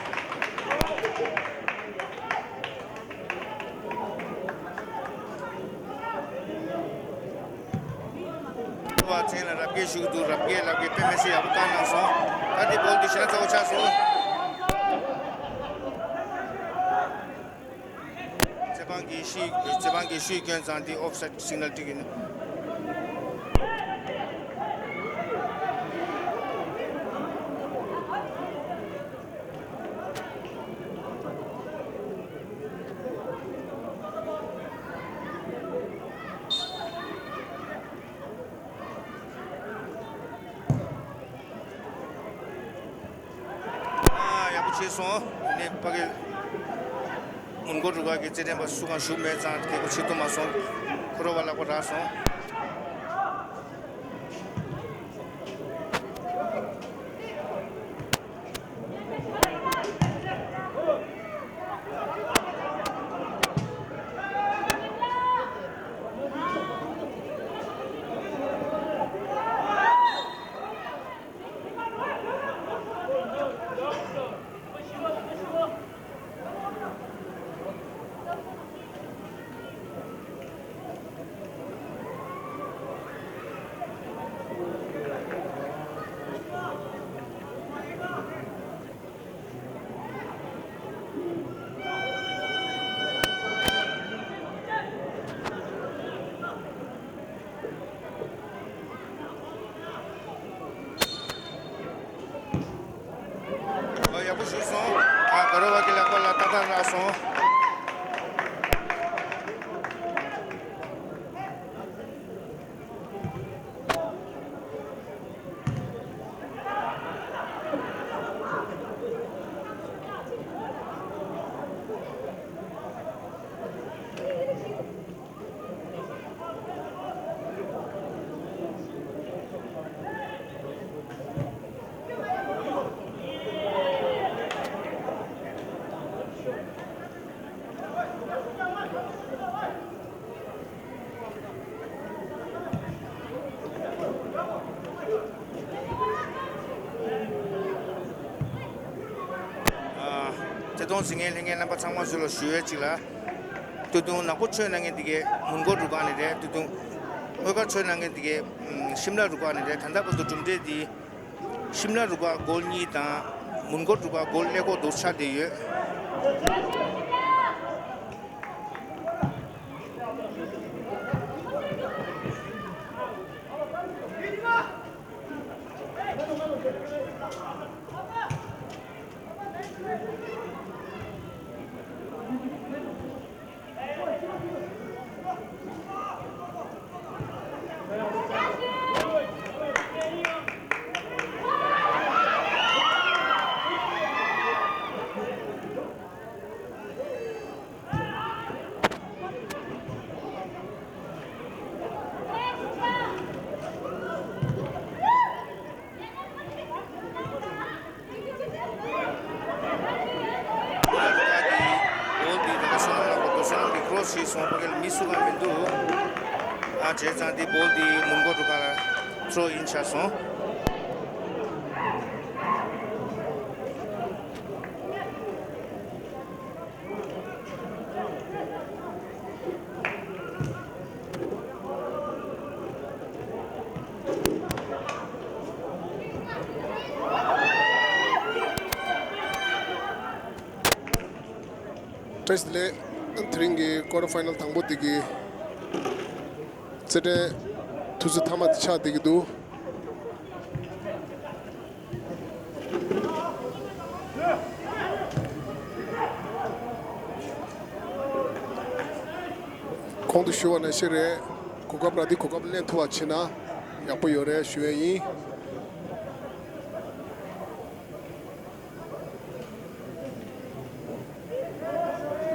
བ་མཚན་ལ་རབ་རྒྱས་ཞུ་གི་འདུག་རབ་རྒྱས་ལགས་ཀྱིས་དཔེ་མི་སྲིད་ཡག་པོ་བཀག་གནང་སོང་། ད་དེ་བོལ་དེ་ཞེ་དྲག་རྩ་བ་ཆགས་སོང་། ཁང་གི་ཤི་རྩེ་ཕང་གི་ཤུལ་སྐྱོན་ཙང་དེ་ཨོཕ་སའིད་སིག་ནལ་སྤྲད་ཀྱི་ཡིན། ཨ། ཡག་པོ་བྱས་སོང་། ནས་ཕ་གི་མོན་གྷོ་རུ་ཁག་གི་རྩེད་འགྲན་པ་སུ་གང་ཞུགས་མེད་ཙང་གད་མོ་བྱེད་ཐུབ་མ་སོང་། ཁོ་རང་བ་ལག་པ་རག་སོང་། ཨ། ཡག་པོ་ཞུས་སོང་། ཨ། དགའ་རོགས་པ་གི་ལག་པ་ལ་ཏག་ཏག་རག་སོང་། ཨ། ཆེ་མཐོང་གཟིགས་མཁན་ལྷན་རྒྱས་རྣམ་པ་ཚང་མ་ཚོ་ལ་ཞུ་ཡས་གཅིག་ལ། སྟོད་ཐུང་ནག་པོ་ཆོས་གནང་མཁན་དེ་གས་མོན་གྷོ་རུ་ཁག་ནས་རེད། སྟོད་ཐུང་སྔོ་དཀར་ཆོས་གནང་མཁན་དེ་གས་ཤིམ་ལ་རུ་ཁག་ནས་རེད། ད་ལྟ་བར་དུ་གྲུབ་འབྲས་དེ་ཤིམ་ལ་རུ་ཁག་གོལ་གཉིས་དང་མོན་གྷོ་རུ་ཁག་གོལ་ཀླད་ཀོར་དུ་ཆགས་བསྡད་ཡོད། བོལ་དེ་ད་ག་བསོད་ནམས་ལགས་པོ་བསོད་ནམས་ཀྱིས་ཀྲོ་སི་བྱས་སོང་། ཕ་གི་ལ་མི་སུ་གང་མི་འདུག་ཨ། བྱས་ཙང་དེ་བོལ་དེ་མོན་གྷོ་རུ་ཁག་ལ་ཐྲོ་ཨིན་ཆགས་སོང་། བཀྲ་ཤིས་བདེ་ལེགས། དེ་རིང་གི་ཀོ་ཊར་ཕའི་ནལ་དང་པོ་དེ་གི་རྩེད་འགྲན་དུས་ཚོད་མཐའ་མ་དེ་ཆགས་བསྡད་ཀྱི་འདུག་གོང་དུ་ཞུ་བ་ནང་བཞིན་རེད། གོ་སྐབས་རག་དུས་གོ་སྐབས་ལེན་ཐུབ་པ་བྱས་ན་ཡག་པོ་ཡོད་རེད་ཞུ་ཡས་ཡིན།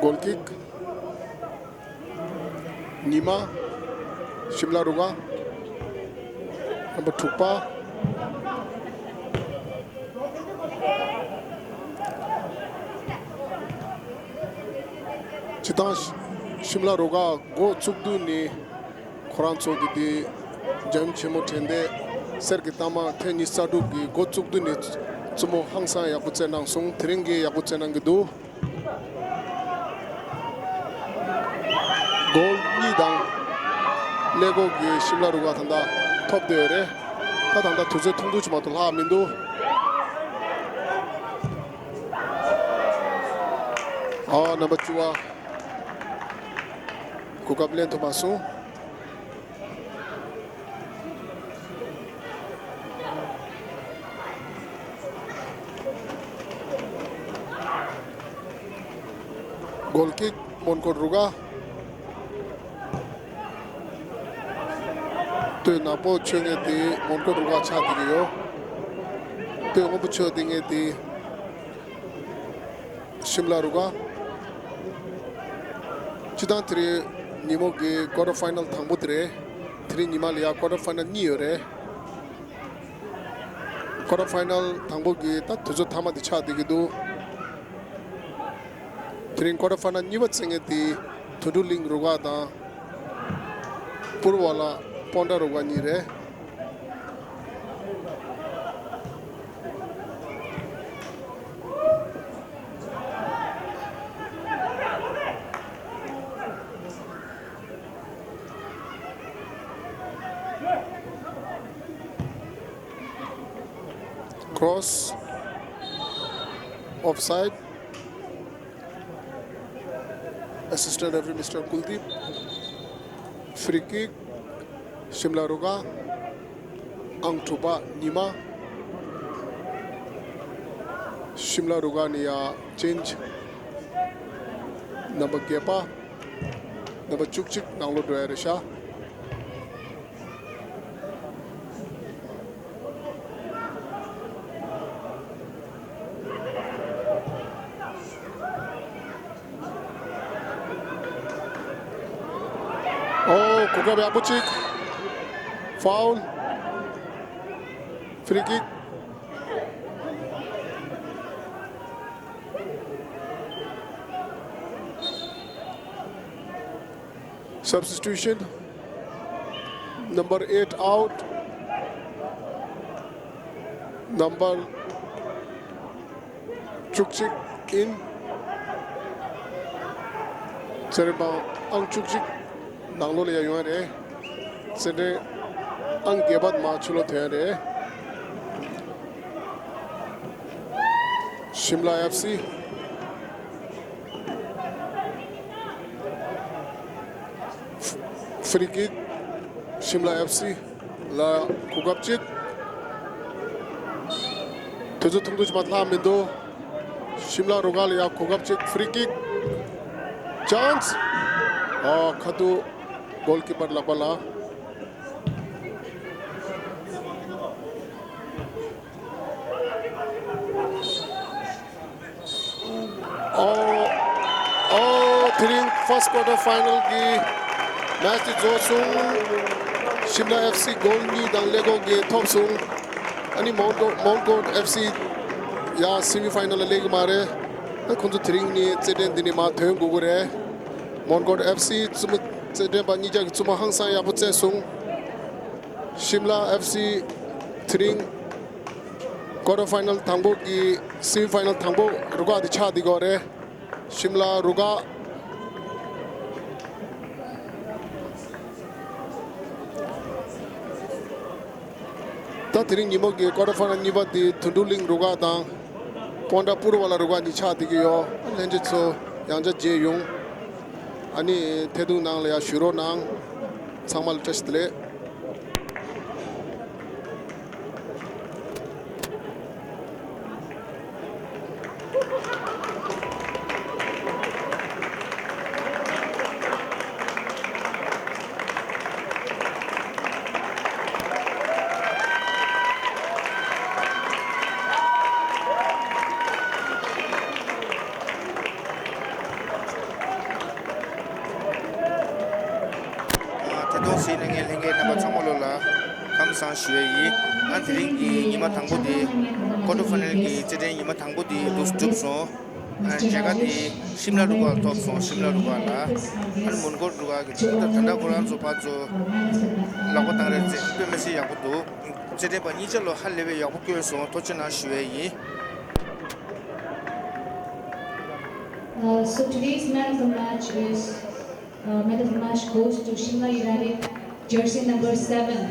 གོལ་ཀིག་ཉི་མ། ཤིམ་ལ་རུ་ཁག་རྣམ་པ་དྲུག་པ། སྤྱིར་བཏང་ཤིམ་ལ་རུ་ཁག་འགོ་བཙུགས་དུས་ནས་ཁོ་རང་ཚོ་གི་དེ་འཇམ་ཆེན་མོ་དྲན་ཏེ་གསེར་གྱི་རྟགས་མ་ཐེངས་ཉི་ཤུ་རྩ་དྲུག་གི་འགོ་བཙུགས་དུས་ནས་རྩེད་མོ་ཧང་སང་ཡག་པོ་རྩེད་གནང་སོང་། དེ་རིང་གི་ཡག་པོ་རྩེད་གནང་གི་འདུག་གོལ་གཉིས་དང་ཀླད་ཀོར་གྱི་ཤིམ་ལ་རུ་ཁག་ད་ལྟ་ཐོབ་བསྡད་ཡོད་རེད། ད་ད་ལྟ་དུས་ཚོད་ཐུང་ཐུང་ཅིག་མ་གཏོགས་ལྷག་མི་འདུག་ཨ། རྣམ་པ་བཅུ་པ། གོ་སྐབས་ལེན་ཐུབ་མ་སོང་། གོལ་ཀིག་མོན་གྷོ་རུ་ཁག་སྟོད་ནག་པོ་མཆོད་མཁན་དེ་མོན་གྷོ་རུ་ཁག་ཆགས་བསྡད་ཀྱི་ཡོད། སྟོད་སྔོན་པོ་མཆོད་བསྡད་མཁན་དེ་ཤིམ་ལ་རུ་ཁག་སྤྱི་བཏང་དེ་རིང་ཉིན་མོ་གི་ཀོ་ཊར་ཕའི་ནལ་དང་པོ་དེ་རེད། དེ་རིང་ཉི་མ་ལ་ཡ་ཀོ་ཊར་ཕའི་ནལ་གཉིས་ཡོད་རེད། ཀོ་ཊར་ཕའི་ནལ་དང་པོ་གི་ད་དུས་ཚོད་མཐའ་མ་དེ་ཆགས་བསྡད་ཀྱི་འདུག་དེ་རིང་ཀོ་ཊར་ཕའི་ནལ་གཉིས་པ་རྩེད་མཁན་དེ་དོན་གྲུབ་གླིང་རུ་ཁག་དང་པུར་བ་ལ་སྤོན་ཊ་རུ་ཁག་གཉིས་རེད། Cross, offside. Assistant referee Mister Kuldeep. Free kick. ཤིམ་ལ་རུ་ཁག་ཨང་དྲུག་པ་ཉི་མ། ཤིམ་ལ་རུ་ཁག་ནས་ཡ་ཅེན་ཇི། རྣམ་པ་བརྒྱད་པ། རྣམ་པ་བཅུ་གཅིག་ནང་ལོགས་འགྲོ་ཡ་རེད་ཤག་ཨོ། གོ་སྐབས་ཡག་པོ་གཅིག་ཕའུལ། ཕི་རི་ཀིག Substitution. Number eight out. Number བཅུ་གཅིག་in. རྩེད་རིགས་པ་ཨང་བཅུ་གཅིག་ནང་ལོགས་ལ་ཡ་ཡོང་ཡ་རེད། རྩེད་འགྲན་ཨང་བརྒྱད་པ་མར་ཕྱི་ལོགས་ཐོན་ཡ་རེད། ཤིམ་ལ་ཨེཕ་སི། ཕི་རི་ཀིག་ཤིམ་ལ་ཨེཕ་སི་ལ་གོ་སྐབས་གཅིག་དུས་ཚོད་ཐུང་ཐུང་ཞིག་མ་ལྷག་མི་འདུག་ཤིམ་ལ་རུ་ཁག་ལ་ཡ་གོ་སྐབས་གཅིག་ཕི་རི་ཀིག་ཅཱནས། ཨ། ཁ་ཐུག་གོལ་ཀི་པར་ལག་པ་ལ། ཨོ། ཨོ། དེ་རིང་first quarter final གི་མེཆ་དེ་རྫོགས་སོང་། ཤིམ་ལ་ཨེཕ་སི་གོལ་གཉིས་དང་ཀླད་ཀོར་བརྒྱད་ཐོབ་སོང་། ཨ་ནི་མོན་གྷོ་མོན་གྷོ་ཨེཕ་སི་ཡ་སེ་མི་ཕའི་ནལ་ལ་སླེབས་ཀྱི་མ་རེད། ཨ། ཁོང་ཚོ་དེ་རིང་ནི་རྩེད་འགྲན་འདི་ནས་མར་ཐོན་དགོས་ཀྱི་རེད། མོན་གྷོ་ཨེཕ་སི་རྩེད་མོ་རྩེད་འགྲན་པ་གཉིས་ཀྱག་གི་རྩེད་མོ་ཧང་སང་ཡག་པོ་རྩེས་སོང་། ཤིམ་ལ་ཨེཕ་སི་དེ་རིང་quarter final དང་པོ་གི་semi final དང་པོ་རུ་ཁག་དེ་ཆགས་བསྡད་ཀྱི་ཡོད་རེད། ཤིམ་ལ་རུ་ཁག་ད་དེ་རིང་ཉིན་མོ་གི་quarter final གཉིས་པ་དེ་དོན་གྲུབ་གླིང་རུ་ཁག་དང་སྤོན་ཊ་པུར་བ་ལ་རུ་ཁག་གཉིས་ཆགས་བསྡད་ཀྱི་ཡོད། ལྷན་རྒྱས་ཚོ་ཡང་བསྐྱར་མཇལ་ཡོང་། ཨ་ནི་ཐད་གཏོང་ནང་ལ་ཡང་ཞུགས་རོགས་གནང་། ཚང་མ་ལ་བཀྲ་ཤིས་བདེ་ལེགས། ཐད་གཏོང་གཟིགས་གནང་མཁན་ལྷན་རྒྱས་རྣམ་པ་ཚང་མ་ལོ་ལ་ཁམས་བཟང་ཞུ་ཡས་ཡིན། ཨ། དེ་རིང་གི་ཉི་མ་དང་པོ་དེ་quarter final གི་རྩེད་འགྲན་ཉི་མ་དང་པོ་དེ་འདུག་གྲུབ་སོང་། ཨ། མཇལ་ཁ་དེ་ཤིམ་ལ་རུ་ཁག་ལ་ཐོབ་སོང་། ཤིམ་ལ་རུ་ཁག་ལ། ཨ་ནི་མོན་གྷོ་རུ་ཁག་གི་ད་ད་ལྟ་ཁོ་རང་ཚོ་ཕར་ཚུར་ལག་པ་བཏང་རེས་རྩེད་དཔེ་མི་སྲིད་ཡག་པོ་འདུག་རྩེད་འགྲན་པ་གཉིས་ཆ་ལོ་ཧ་ལས་པའི་ཡག་པོ་བསྐྱོན་སོང་། ཐུགས་རྗེ་གནང་ཞུ་ཡས་ཡིན། Uh, so today's man of the match is, uh, man of the match goes to Shimla United, jersey number seven.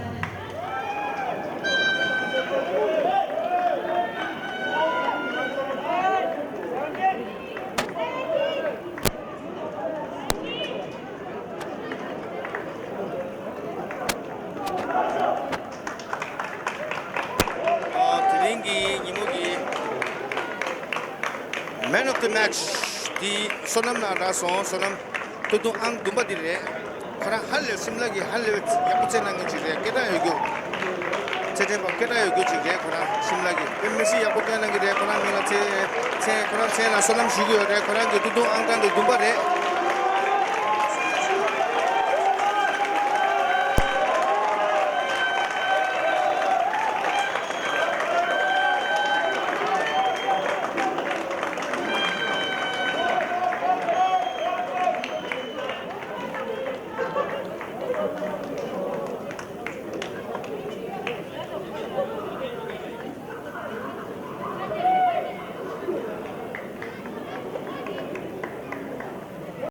འདི་བསོད་ནམས་ལགས་རག་སོང་། བསོད་ནམས། སྟོད་ཐུང་ཨང་བདུན་པ་འདི་རེད། ཁོ་རང་ཧ་ལས་སིམ་ལ་གི་ཧ་ལས་ཡག་པོ་རྩེད་གནང་མཁན་ཅིག་རེད། སྐད་གྲགས་ཡོད་རྒྱུ། རྩེད་འགྲན་པ་སྐད་གྲགས་ཡོད་རྒྱུ་ཅིག་རེད། ཁོ་རང་སིམ་ལ་གི་དཔེ་མི་སྲིད་ཡག་པོ་སྐད་གནང་གི་རེད། ཁོ་རང་མིང་ལ་ཚེ་ཚེ་ཁོ་རང་མཚན་ལ་བསོད་ནམས་ཞུ་གི་ཡོད་རེད། ཁོ་རང་གི་སྟོད་ཐུང་ཨང་གྲངས་དེ་བདུན་པ་རེད།